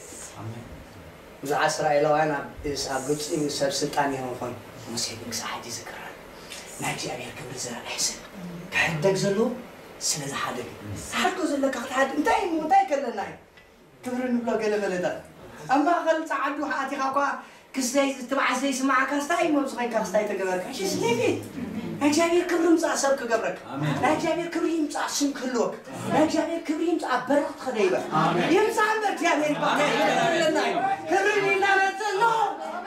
ብዙሓት እስራኤላውያን ኣብ ኣብ ግብፂ ሰብ ስልጣን ነይሮም ኾኑ ሙሴ ግን ክሳዕ ሕጂ ዝክራል ናይ እግዚኣብሔር ክብሪ ዘርኣየ ሰብ ክሕደግ ዘለዎ ስለ ዝሓደግ ሓድጎ ዘለካ ክትሓድ እንታይ እሞ እንታይ ከለና እዩ ክብሪ ንብሎ ገለ መለታት ኣብ ማእኸል ፃዓዱ ኣቲኻ እኳ ክስተይ ትብዓት ዘይስማዓካ ስታይ እሞ ዝኾንካ ክስታይ ተገበርካ ሽስ ሊቪት ናይ እግዚኣብሔር ክብሪ ምፃእ ሰብ ክገብረካ ናይ እግዚኣብሔር ክብሪ ይምፃእ ስም ክህልወካ ናይ እግዚኣብሔር ክብሪ ይምፃእ በረኽት ክደይበ ይምፃእ እምበር እግዚኣብሔር ይባለና እዩ ክብሪ እናመፅእ ኖ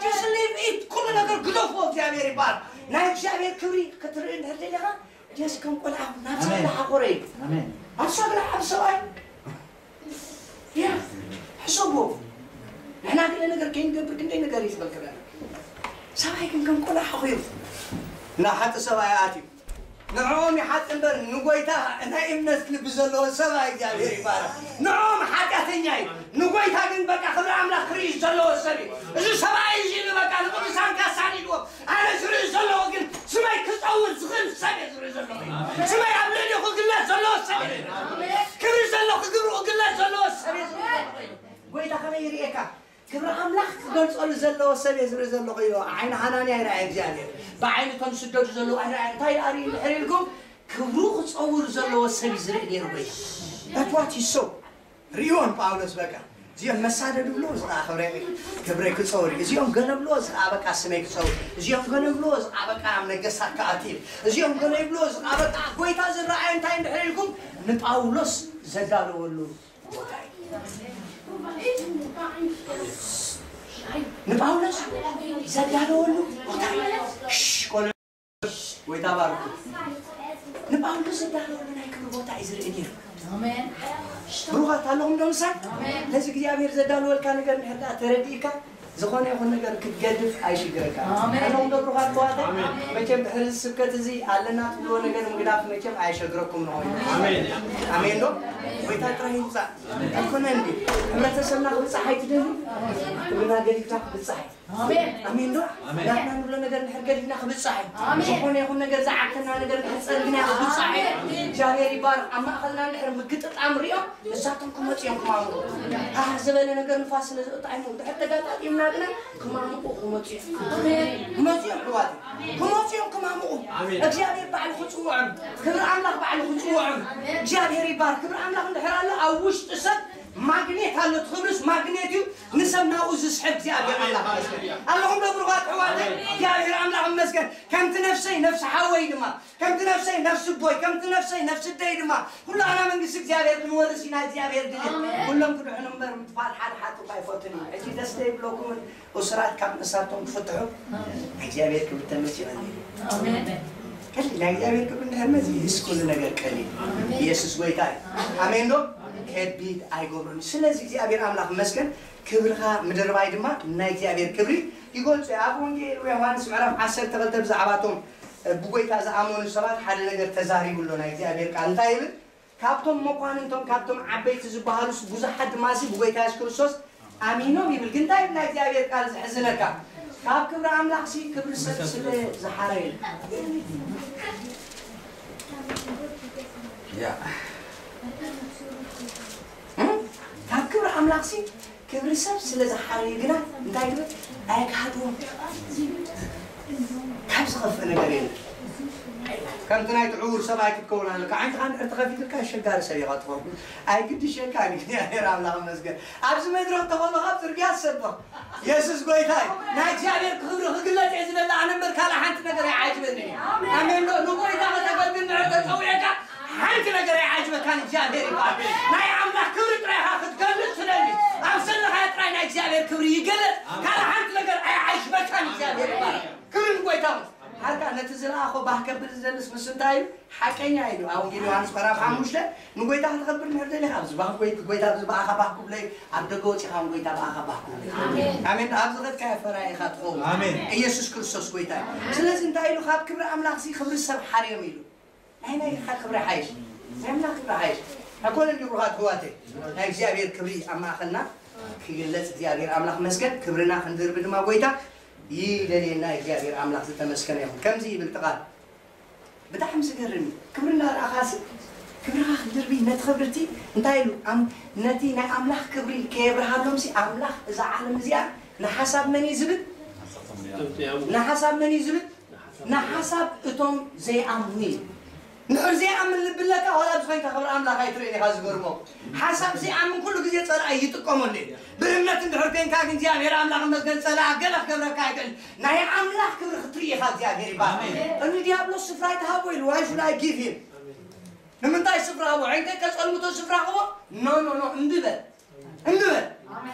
just leave it ኩሉ ነገር ግደፎ እግዚኣብሔር ይባል ናይ እግዚኣብሔር ክብሪ ክትርኢ እንድሕር ደሊኻ ጀስ ከም ቆልዓ ናብ ሰብ ዝሓኾረ እዩ ኣብ ሰብ ዝሓብ ሰብኣይ ሕሰቦ ንሕና ገለ ነገር ከይንገብር ክንደይ ነገር እዩ ዝበልክና ሰብኣይ ግን ከም ቆልዓ ሓኾዩ እና ሓቂ ሰብኣይ ኣትዩ ንዕኦም ይሓጥ እምበር ንጎይታ ናይ እምነት ልቢ ዘለዎ ሰብኣይ እግዚኣብሔር ይባረክ ንዕኦም ሓጢኣተኛ እዩ ንጎይታ ግን በቃ ክብሪ ኣምላኽ ክርኢ ዘለዎ ሰብ እዩ እዚ ሰብኣይ እዚ ኢሉ በቃ ንቅዱሳን ካሳኒድዎም ኣነ ዝርኢ ዘለዎ ግን ስመይ ክፀውር ዝኽእል ሰብ እየ ዝርኢ ዘለኹ ስመይ ኣብ ልዕሊ ክግለፅ ዘለዎ ሰብ እየ ክብሪ ዘሎ ክግብሩ ክግለፅ ዘለዎ ሰብ እየ ዝርኢ ዘለኹ ጎይታ ከመይ ይርእየካ ክብሪ ኣምላኽ ክገልፀሉ ዘለዎ ሰብ እየ ዝርኢ ዘለኹ ኢሉ ዓይኒ ሃናንያ ይረኣየ እግዚኣብሔር ብዓይኒ እቶም ስደዱ ዘለዉ ኣይረኣየ እንታይ ዳኣ ርኢ እንድሕር ኢልኩም ክብሩ ክፀውር ዘለዎ ሰብ እዩ ዝርኢ ነይሩ ጎይታ that's what he saw ርእዮ ንጳውሎስ በቃ እዚኦም መሳደዱ ብሎ እዚ ከዓ ክብረይ ክብረይ ክፀውር እዩ እዚኦም ገለ ብሎ እዚ ከዓ በቃ ስመይ ክፀውር እዚኦም ገለ ብሎ እዚ ከዓ በቃ ኣብ ነገስታት ክኣቲ እዩ እዚኦም ገለ ይብሎ እዚ ከዓ በቃ ጎይታ ዝረኣየ እንታይ እንድሕር ኢልኩም ንጳውሎስ ዘዳለወሉ ቦታ እዩ ንጳውሎስ ዘዳለወሉ ቦታ እዩ ጎይታ ባርኩ ንጳውሎስ ዘዳለወሉ ናይ ክብሪ ቦታ እዩ ዝርኢ ነይሩ ብሩኻት ኣለኹም ዶ ምሳይ ነዚ እግዚኣብሔር ዘዳለወልካ ነገር ንሕዳ ተረዲእካ ዝኾነ ይኹን ነገር ክትገድፍ ኣይሽግረካ ኣለኹም ዶ ብሩኻት ተዋተ መቸም ድሕሪ ስብከት እዚ ኣለና ትብልዎ ነገር ምግዳፍ መቸም ኣየሸግረኩም ንኾይኑ ኣሜን ዶ ጎይታ ጥራይ ይምፃእ ኣይኮነ እንዲ ሕብረተሰብና ክብፃሕ ኣይትደሊ ክብርና ገዲፍካ ክብፃሕ ኣሜን ዶ ናትና ንብሎ ነገር ንድሕር ገዲፍና ክብፃሕ እዩ ዝኾነ ይኹን ነገር ዝዓግተና ነገር ንድሕር ፀርግና ክብፃሕ እዩ እግዚኣብሔር ይባርክ ኣብ ማእኸልና ንድሕር ምግጥጣም ሪኦ ንሳቶም ክመፁ እዮም ክማምሩ ሃህ ዝበለ ነገር ንፋስ ስለ ዝእጣ እዮም ድሕር ተጋጣጢምና ግና ክማምቁ ክመፁ እዮም ክመፁ እዮም ሕዋት ክመፁ እዮም ክማምቁ እግዚኣብሔር ባዕሉ ክፅውዖም ክብሪ ኣምላኽ ባዕሉ ክፅውዖም እግዚኣብሔር ይባር ክብሪ ኣምላኽ እንድሕር ኣሎ ኣብ ውሽጢ ሰብ ማግኔት ኣሎ እቲ ክብርስ ማግኔት እዩ ንሰብ ናብኡ ዝስሕብ እግዚኣብሔር ኣምላኽ ይመስገን ኣለኹም ዶ ብሩኻት ሕዋት እግዚኣብሔር ኣምላኽ ይመስገን ከምቲ ነፍሰይ ነፍሲ ሓወይ ድማ ከምቲ ነፍሰይ ነፍሲ ኣቦይ ከምቲ ነፍሰይ ነፍሲ ኣደይ ድማ ኩላህና መንግስቲ እግዚኣብሔር ክንወርስ ኢና እግዚኣብሔር ድልየት ኩሎም ክድሕኑ እምበር ምጥፋል ሓደ ሓንቲ እኳ ኣይፈቱን እዩ ሕጂ ደስ ዘይብለኩምን እሱራት ካብ እሳቶም ክፍትሑ እግዚኣብሔር ክብሪ ተመሲሉ ቀሊል ናይ እግዚኣብሔር ክብሪ እንድሕር መዚ ይስ ኩሉ ነገር ቀሊል ኢየሱስ ጎይታ እዩ ኣሜን ዶ ከቢድ ኣይገብሩን ስለዚ እግዚኣብሔር ኣምላኽ መስገን ክብርኻ ምድርባይ ድማ ናይ እግዚኣብሔር ክብሪ ይገልጹ ኣብ ወንጌል ዮሃንስ ምዕራፍ ዓሰርተ ክልተ ብዛዕባቶም ብጎይታ ዝኣመኑ ሰባት ሓደ ነገር ተዛሪቡ ኣሎ ናይ እግዚኣብሔር ቃል እንታይ ይብል ካብቶም መኳንንቶም ካብቶም ዓበይቲ ዝበሃሉስ ብዙሓት ድማሲ ብጎይታ የሱስ ክርስቶስ ኣሚኖም ይብል ግን እንታይ ናይ እግዚኣብሔር ቃል ዝሕዝነካ ካብ ክብሪ ኣምላኽሲ ክብሪ ሰብ ስለ ዝሓረየ ካብ ክብሪ ኣምላኽሲ ክብሪ ሰብ ስለ ዝሓረዩ ግና እንታይ ትብል ኣየግሃድዎም ካብ ዝኸፍእ ነገር የለን ከምቲ ናይቲ ዕዉር ሰብኣይ ክትከውን ኣለካ። ዓይንኻ እንድሕር ተኸፊትልካ ኣሸጋሪ ሰብ ኢኻ ትኸውን። ኣይግድሸካን። እግዚኣብሔር ኣምላኽ ይመስገን። ኣብዚ መድረኽ ተኾንኻ ኣብ ጽርግያ ትሰብኽ። የሱስ ጎይታ እዩ። ናይ እግዚኣብሔር ክብሪ ክግለጽ እየ ዝደሊ ኣነ እምበር ካልእ ሓንቲ ነገር ኣይዓጅበንን እዩ። ኣሜን ዶ? ንጎይታ ከተገልግል እንድሕር ተጸዊዕካ ሓንቲ ነገር ኣይዓጅበካን። እግዚኣብሔር ይባርክ። ናይ ኣምላኽ ክብሪ ጥራይ ኢኻ ክትገልጽ ትደሊ። ኣብ ዘለኻዮ ጥራይ ናይ እግዚኣብሔር ክብሪ ይገለጽ። ካልእ ሓንቲ ነገር ኣይዓጅበካን። እግዚኣብሔር ይባርክ። ክብሪ ንጎይታ። ሓርካ ነቲ ዝለኣኾ ባህ ከብል ዝደልስ ምስ እንታይ እዩ? ሓቀኛ እዩ። ኣብ ወንጌል ዮሃንስ ምዕራፍ ሓሙሽተ ንጎይታ ከተኽብር እንድሕር ደሊኻ ኣብዚ ባህ ጎይ-፣ ጎይታ ኣብዚ ብኣኻ ባህ ክብሎ እዩ። ኣብ ደገ ወጺኻ ንጎይታ ብኣኻ ባህ ክብሎ እዩ። ኣሜን። ኣብዚ ኸድካዮ ፈራዪ ኢኻ ትኸውን። ኣሜን። ኢየሱስ ክርስቶስ ጎይታ እዩ። ስለዚ እንታይ ኢሉ? ካብ ክብሪ ኣምላኽ ሲ ክብሪ ሰብ ሓርዮም ኢሉ። ናይ ናይ ኢኻ ክብሪ ሓይሽ። ናይ ኣምላኽ ክብሪ ሓይሽ። ኣይኮነን ድዩ ብሩኻት ኣሕዋተይ? ናይ እግዚኣብሔር ክብሪ ኣብ ማእኸልና ክግለጽ እግዚኣብሔር ኣምላኽ መስገን። ክብርና ክንድርቢ ድማ ጎይታ ይደልየና። እግዚኣብሔር ኣምላኽ ዝተመስገነ ይኹን። ከምዚ ይብል እቲ ቃል። ብጣዕሚ ዝገርም እዩ። ክብሪ እናረኣኻሲ ክብርኻ ክትድርቢ ነቲ ክብሪ እቲ እንታይ ኢሉ? ኣም-፣ ነቲ ናይ ኣምላኽ ክብሪ ከየብርሃሎም ሲ ኣምላኽ እዛ ዓለም እዚኣ ንሓሳብ መን እዩ ዝብል? ንሓሳብ መን እዩ ዝብል? ንሓሳብ እቶም ዘይኣምኑ እዩ። ንድሕር ዘይኣምን ልቢ ኣለካ፣ ዋላ ኣብዚ ኮይንካ ክብሪ ኣምላኽ ኣይትርእን ኢኻ። ዝገርሞ ሓሳብ ዘይኣምን ኩሉ ግዜ ጸላኢ ይጥቀመሉ እዩ። ብእምነት እንድሕር ኮይንካ ግን እግዚኣብሔር ኣምላኽ ይመስገን፣ ጸላኢ ገለ ክገብረካ ኣይክእል። ናይ ኣምላኽ ክብሪ ክትርኢ ኢኻ። እግዚኣብሔር ይባርክ። ኣሜን። ቅድሚ ዲያብሎስ ስፍራ ኣይትሃቦ ኢሉ፣ why should I give him? ንምንታይ ስፍራ ሃቦ? ዓይንተይ ከጸልምቶ ስፍራ ሃቦ? ኖ፣ ኖ፣ ኖ፣ እምቢ በል። እምቢ በል።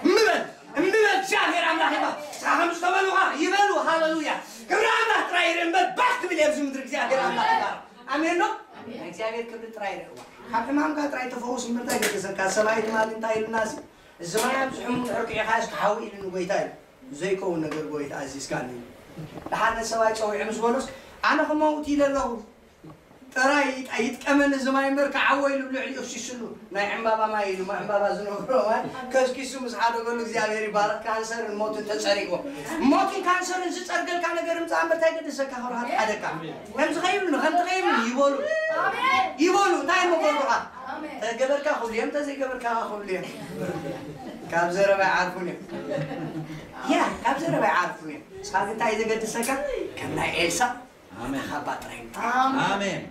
እምቢ በል። እምቢ በል። እግዚኣብሔር ኣምላኽ ይባርክ። ንስኻ ከም ዝተበሉኻ ይበሉ። ሃሌሉያ። ክብሪ ኣምላኽ ጥራይ ይርኢ እምበር ባህ ክብል እየ ኣብዚ ምድሪ። እግዚኣብሔር ኣምላኽ ይባርክ። ኣሜን ዶ? ኣሜን። ናይ እግዚኣብሔር ክብሪ ጥራይ ይርኢ። እዋ፣ ካብ ሕማምካ ጥራይ ተፈውስ እምበር እንታይ ገደሰካ? ሰብኣይ ትማሊ እንታይ ኢሉና ሲ? እዚ ማይ ኣብዚ ሕሙም ሕርቂዕኻ እስኪ ሓዊ ኢሉኒ ጎይታ ኢሉ። ዘይከውን ነገር ጎይታ ኣዚዝካኒ። ደሓር ነቲ ሰብኣይ ጸዊዑ ምስ በሎስ፣ ኣነ ክመውት ኢለ ኣለኹ። ጥራይ ይጠ-፣ ይጥቀመኒ እዚ ማይ እምበር ክዓወ ኢሉ ኣብ ልዕሊኡ ኣፍሲስሉ። ናይ ዕምባባ ማይ ኢሉ፣ ዕምባባ ዝነብሮ ማይ ከስኪሱ ምስ ሓደገሉ እግዚኣብሔር ይባረኽ፣ ካንሰርን ሞትን ተጸሪጎ። ሞትን ካንሰርን ዝጸርገልካ ነገር ምጻእ እምበር እንታይ ገደሰካ? ክብርኻ ተሓደካ። ከምዚ ከይብሉ፣ ከምዚ ከይብሉ ይበሉ። ይበሉ፣ እንታይ እሞ ክገብሩኻ? ተገበርካ ክብሉ እዮም፣ እንተዘይገበርካ ክብሉ እዮም። ካብ ዘረባ ይዓርፉን እዮም። ያ፣ ካብ ዘረባ ይዓርፉን እዮም። ንስኻ ግን እንታይ እዩ ዘገድሰካ? ከም ናይ ኤልሳ ኣሜን። ካባ ጥራይ ምጥራይ። ኣሜን።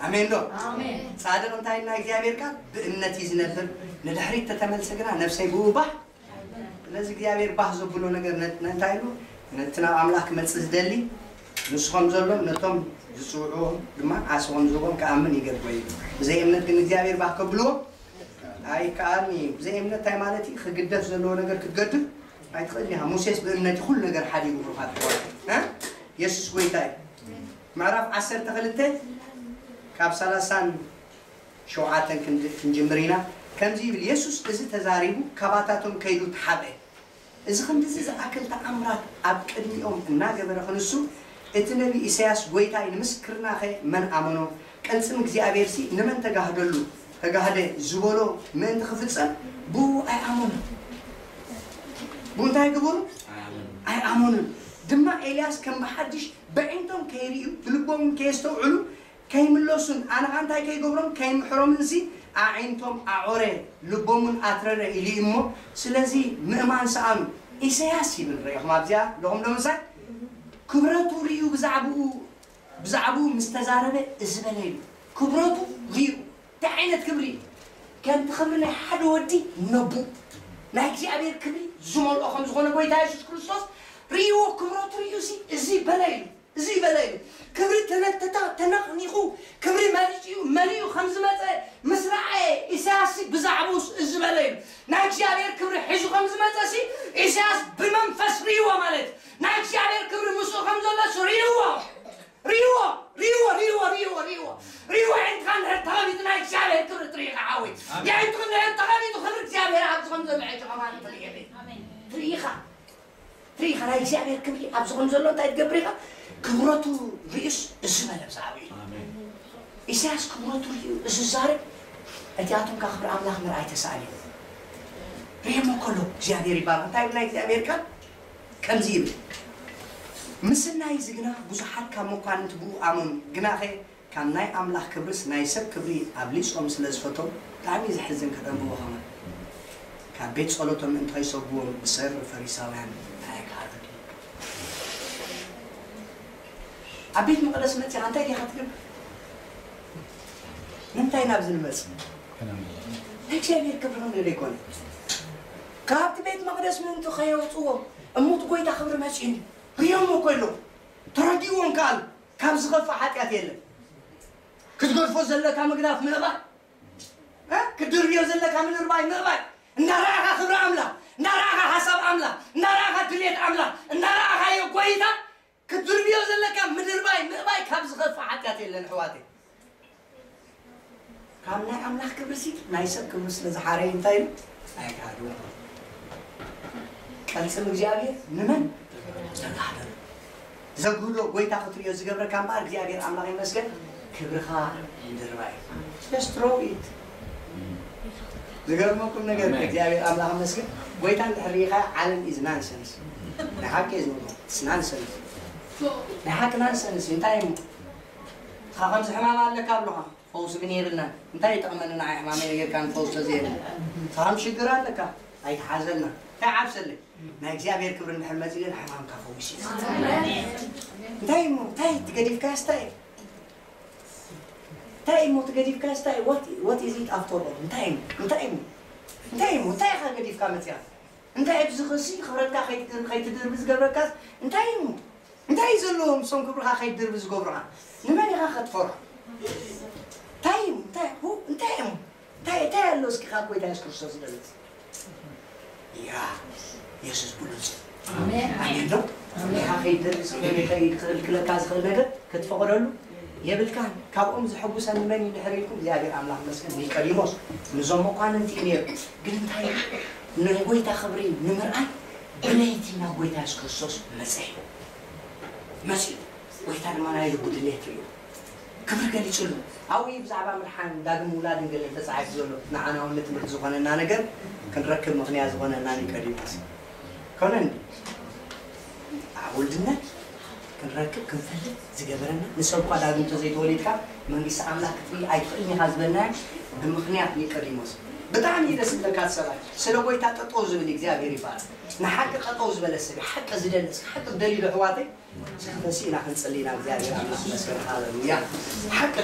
ኣሜን ዶ? ኣሜን። ጻድቕ እንታይ ኢልና እግዚኣብሔር ቃል? ብእምነት እዩ ዝነብር። ንድሕሪት ተተመልሰ ግና ነፍሰይ ብኡ ባህ። ስለዚ እግዚኣብሔር ባህ ዘብሎ ነገር ነ-፣ ነንታይ ኢሉ? ነቲ ናብ ኣምላኽ ክመጽእ ዝደሊ ንሱ ከም ዘሎ ነቶም ዝጽውዕዎ ድማ ዓስቦም ዝህቦም ክኣምን ይገብሮ እዩ። ብዘይ እምነት ግን እግዚኣብሔር ባህ ከብልዎ ኣይከኣልን እዩ። ብዘይ እምነት እንታይ ማለት እዩ? ክግደፍ ዘለዎ ነገር ክትገድፍ ኣይትኽእል ኢኻ። ሙሴስ ብእምነት እዩ ኩሉ ነገር ሓዲጉ፣ ብሩኻት ኣሕዋት። እ? የሱስ ጎይታ እዩ። ምዕራፍ ዓሰርተ ክልተ ካብ ሰላሳን ሸውዓተን ክንድ-፣ ክንጅምር ኢና። ከምዚ ይብል፣ የሱስ እዚ ተዛሪቡ ካባታቶም ከይዱ ተሓብአ። እዚ ክንድዚ ዝኣክል ተኣምራት ኣብ ቅድሚኦም እናገበረ ክንሱ፣ እቲ ነቢ ኢሳያስ፣ "ጎይታይ፣ ንምስክርናኸ መን ኣመኖ? ቅልጽም እግዚኣብሔርሲ ንመን ተጋህደሉ፣ ተጋህደ?" ዝበሎ ምእንቲ ክፍጸም ብኡ ኣይኣመኑን። ብኡ እንታይ ገበሩ? ኣይኣመኑን። ድማ ኤልያስ ከም ብሓድሽ በዒንቶም ከይርእዩ፣ ብልቦም ከየስተውዕሉ፣ ከይምለሱን ኣነ ኸኣ እንታይ ከይገብሮም ከይምሕሮምንሲ ኣዒንቶም ኣዖረ፣ ልቦምን ኣትረረ ኢሉ እዩ እሞ፣ ስለዚ ምእማን ሰኣኑ። ኢሳያስ ይብል፣ ርኢኹም ኣብዚኣ ኣለኹም ዶ ምሳይ? ክብረቱ ርእዩ ብዛዕባኡ፣ ብዛዕባኡ ምስ ተዛረበ እዚ በለ ኢሉ። ክብረቱ ርእዩ። እንታይ ዓይነት ክብሪ? ከምቲ ክብሪ ናይ ሓደ ወዲ ነቡ ናይ እግዚኣብሔር ክብሪ ዝመልኦ ከም ዝኾነ ጎይታ የሱስ ክርስቶስ ርእይዎ፣ ክብረቱ ርእዩሲ እዚ በለ ኢሉ። እዚ በለ ኢሉ። ክብሪ ተነተታ ተነቕኒቑ፣ ክብሪ መሊኡ፣ መሊኡ ከም ዝመጸ ምስ ረኣየ፣ ኢሳያስ ብዛዕባኡስ እዚ በለ ኢሉ። ናይ እግዚኣብሔር ክብሪ ሒዙ ከም ዝመጸሲ፣ ኢሳያስ ብመንፈስ ርእይዎ ማለት፣ ናይ እግዚኣብሔር ክብሪ ምስኡ ከም ዘሎስ ርእይዎ። ርእይዎ፣ ርእይዎ፣ ርእይዎ፣ ርእይዎ፣ ርእይዎ። ርእይዎ፣ ኣዒንትኻ እንድሕር ተኸፊቱ ናይ እግዚኣብሔር ክብሪ ትርኢ ኢኻ ሓወይ። ኣሜን። ኣዒንትኻ እንድሕር ተኸፊቱ ክብሪ እግዚኣብሔር ኣብዚ ከም ዘሎ ሕጂ ከማን ትርኢ ኢኻ። ኣሜን። ትርኢ ኢኻ። ትርኢ ኢኻ፣ ናይ እግዚኣብሔር ክብሪ ኣብዚ ከም ዘሎ እንታይ ትገብር ኢኻ? ክብረቱ ርእዩስ እዚ በለ ብዛዕባኡ። ኣሜን። ኢሳያስ ክብረቱ ርእዩ እዚ ዝዛረብ፣ እቲኣቶም ከኣ ክብሪ ኣምላኽ ምርኣይ ተሳእኑ። ርእየሞ ከሎ እግዚኣብሔር ይባርኽ። እንታይ ይብል ናይ እግዚኣብሔር ቃል? ከምዚ ይብል፣ "ምስናይ እዚ ግና ብዙሓት ካብ መኳንንቲ ብኡ ኣመኑ፣ ግናኸ ካብ ናይ ኣምላኽ ክብርስ ናይ ሰብ ክብሪ ኣብሊጾም ስለ ዝፈተው፣ ብጣዕሚ እዩ ዘሕዝን ከተንብቦ ከማን። ካብ ቤት ጸሎቶም እንተኸይሰጉዎም ብሰሪ ፈሪሳውያን ኣይክሃዱን እዩ። ኣብ ቤት መቕደስ መጺኻ እንታይ ዲኻ ትገብር? ንምንታይ ናብዚ ንመጽእ? ናይ እግዚኣብሔር ክብሪ ክንርኢ ኣይኮነ። ካብቲ ቤት መቕደስ ምእንቲ ከየውፅዎ እሙት ጎይታ ክብሪ መጺኡ ርእዮሞ እኮ ኣለዉ። ተረዲእዎም ከኣሉ። ካብ ዝኸፍእ ሓጢኣት የለን። ክትገድፎ ዘለካ ምግዳፍ ምእባይ፣ እ? ክትድርብዮ ዘለካ ምድርባይ ምእባይ፣ እንዳረኣኻ ክብሪ ኣምላኽ፣ እንዳረኣኻ ሓሳብ ኣምላኽ፣ እንዳረኣኻ ድሌት ኣምላኽ፣ እንዳረኣኻዮ ጎይታ ክትድርብዮ ዘለካ ምድርባይ ምእባይ ካብ ዝኸፍእ ሓጢኣት የለን ኣሕዋተይ። ካብ ናይ ኣምላኽ ክብርሲ ናይ ሰብ ክብሪ ስለ ዝሓረየ እንታይ ኢሉ ኣይካድዎ። ቀልጽም እግዚኣብሔር ንመን ዘጋህደሉ ዘግህዶ ጎይታ ክትሪኦ ዝገብረካ እምበኣር እግዚኣብሔር ኣምላኽ ይመስገን ክብርኻ ምድርባይ። Just throw it። ዝገርመኩም ነገር እግዚኣብሔር ኣምላኽ ይመስገን ጎይታ እንድሕር ርኢኻ ዓለም is nonsense። ናይ ሓቂ እየ ዝብሎ it's nonsense። ናይ ሓቂ nonsense እንታይ እሞ ንስኻ ከምዚ ሕማም ኣለካ ኣብሉኻ ፈውሲ ግን የብልናን። እንታይ ይጠቕመኒ ንዓይ ሕማመይ ነጊርካኒ ፈውሲ ተዘየለ? ንስኻ ከም ሽግር ኣለካ ኣይትሓዘልና። እንታይ ዓብሰለይ? ናይ እግዚኣብሔር ክብሪ እንድሕር መፂኡ ግን ሕማምካ ፈዊሱ እዩ። እንታይ እሞ እንታይ ትገዲፍካስ እንታይ እንታይ እሞ ትገዲፍካስ እንታይ what what is it after all እንታይ እሞ እንታይ እሞ እንታይ እሞ እንታይ ኢኻ ገዲፍካ መፂኻ እንታይ ኣብዚ ኸሲ ክብረትካ ከይትድርቢ ዝገብረካስ እንታይ እዩ እንታይ እዩ ዘለዎም እሶም ክብርኻ ከይትድርቢ ዝገብሩኻ ንመን ኢኻ ከትፈርሖ እንታይ እዩ እንታይ እዩ እንታይ እዩ እንታይ እንታይ ኣሎ እስኪ ካብ ጎይታ የሱስ ክርስቶስ ዝደለስ ያ የሱስ ብሉፅ ኣሜን ዶ ንኻ ከይትድርቢ ዝኽልክለካ ዝኽእል ነገር ክትፈቕደሉ የብልካን። ካብኦም ዝሕጉሰኒ መን እዩ ድሕር ኢልኩም እግዚኣብሔር ኣምላኽ መስገን ኒቆዲሞስ ንዞም መኳንንቲ እዩ ነይሩ። ግን እንታይ ንጎይታ ክብሪ ንምርኣይ ብለይቲ ናብ ጎይታ የሱስ ክርስቶስ መፀ እዩ መፂኡ። ጎይታ ድማ ናይ ልቡ ድሌት ርእዩ ክብሪ ገሊፅሉ። ኣብኡ እዩ ብዛዕባ ምድሓን ዳግም ምውላድን ገለን ተፃሒፉ ዘሎ። ንዓና እውን ንትምህርቲ ዝኾነና ነገር ክንረክብ ምኽንያት ዝኾነና ኒቆዲሞስ እዩ። ኮነ እንዲ ኣብ ውልድነት ክንረክብ ክንፈልጥ ዝገበረና ንሰብ እኳ ዳግም እንተዘይተወሊድካ መንግስቲ ኣምላኽ ክትርኢ ኣይትኽእልን ኢኻ ዝበልናዮ ብምኽንያት ኒቆዲሞስ ብጣዕሚ እዩ ደስ ዝብለካ ሰብኣይ ስለ ጎይታ ጠጠው ዝብል እግዚኣብሔር ይባላል ንሓቂ ጠጠው ዝበለ ሰብ ሓቂ ዝደልስ ሓቂ ደልዩ ኣሕዋተይ መሲእና ክንፅሊ ኢና እግዚኣብሔር ኣምላኽ መስገን ሃለሉያ ሓቂ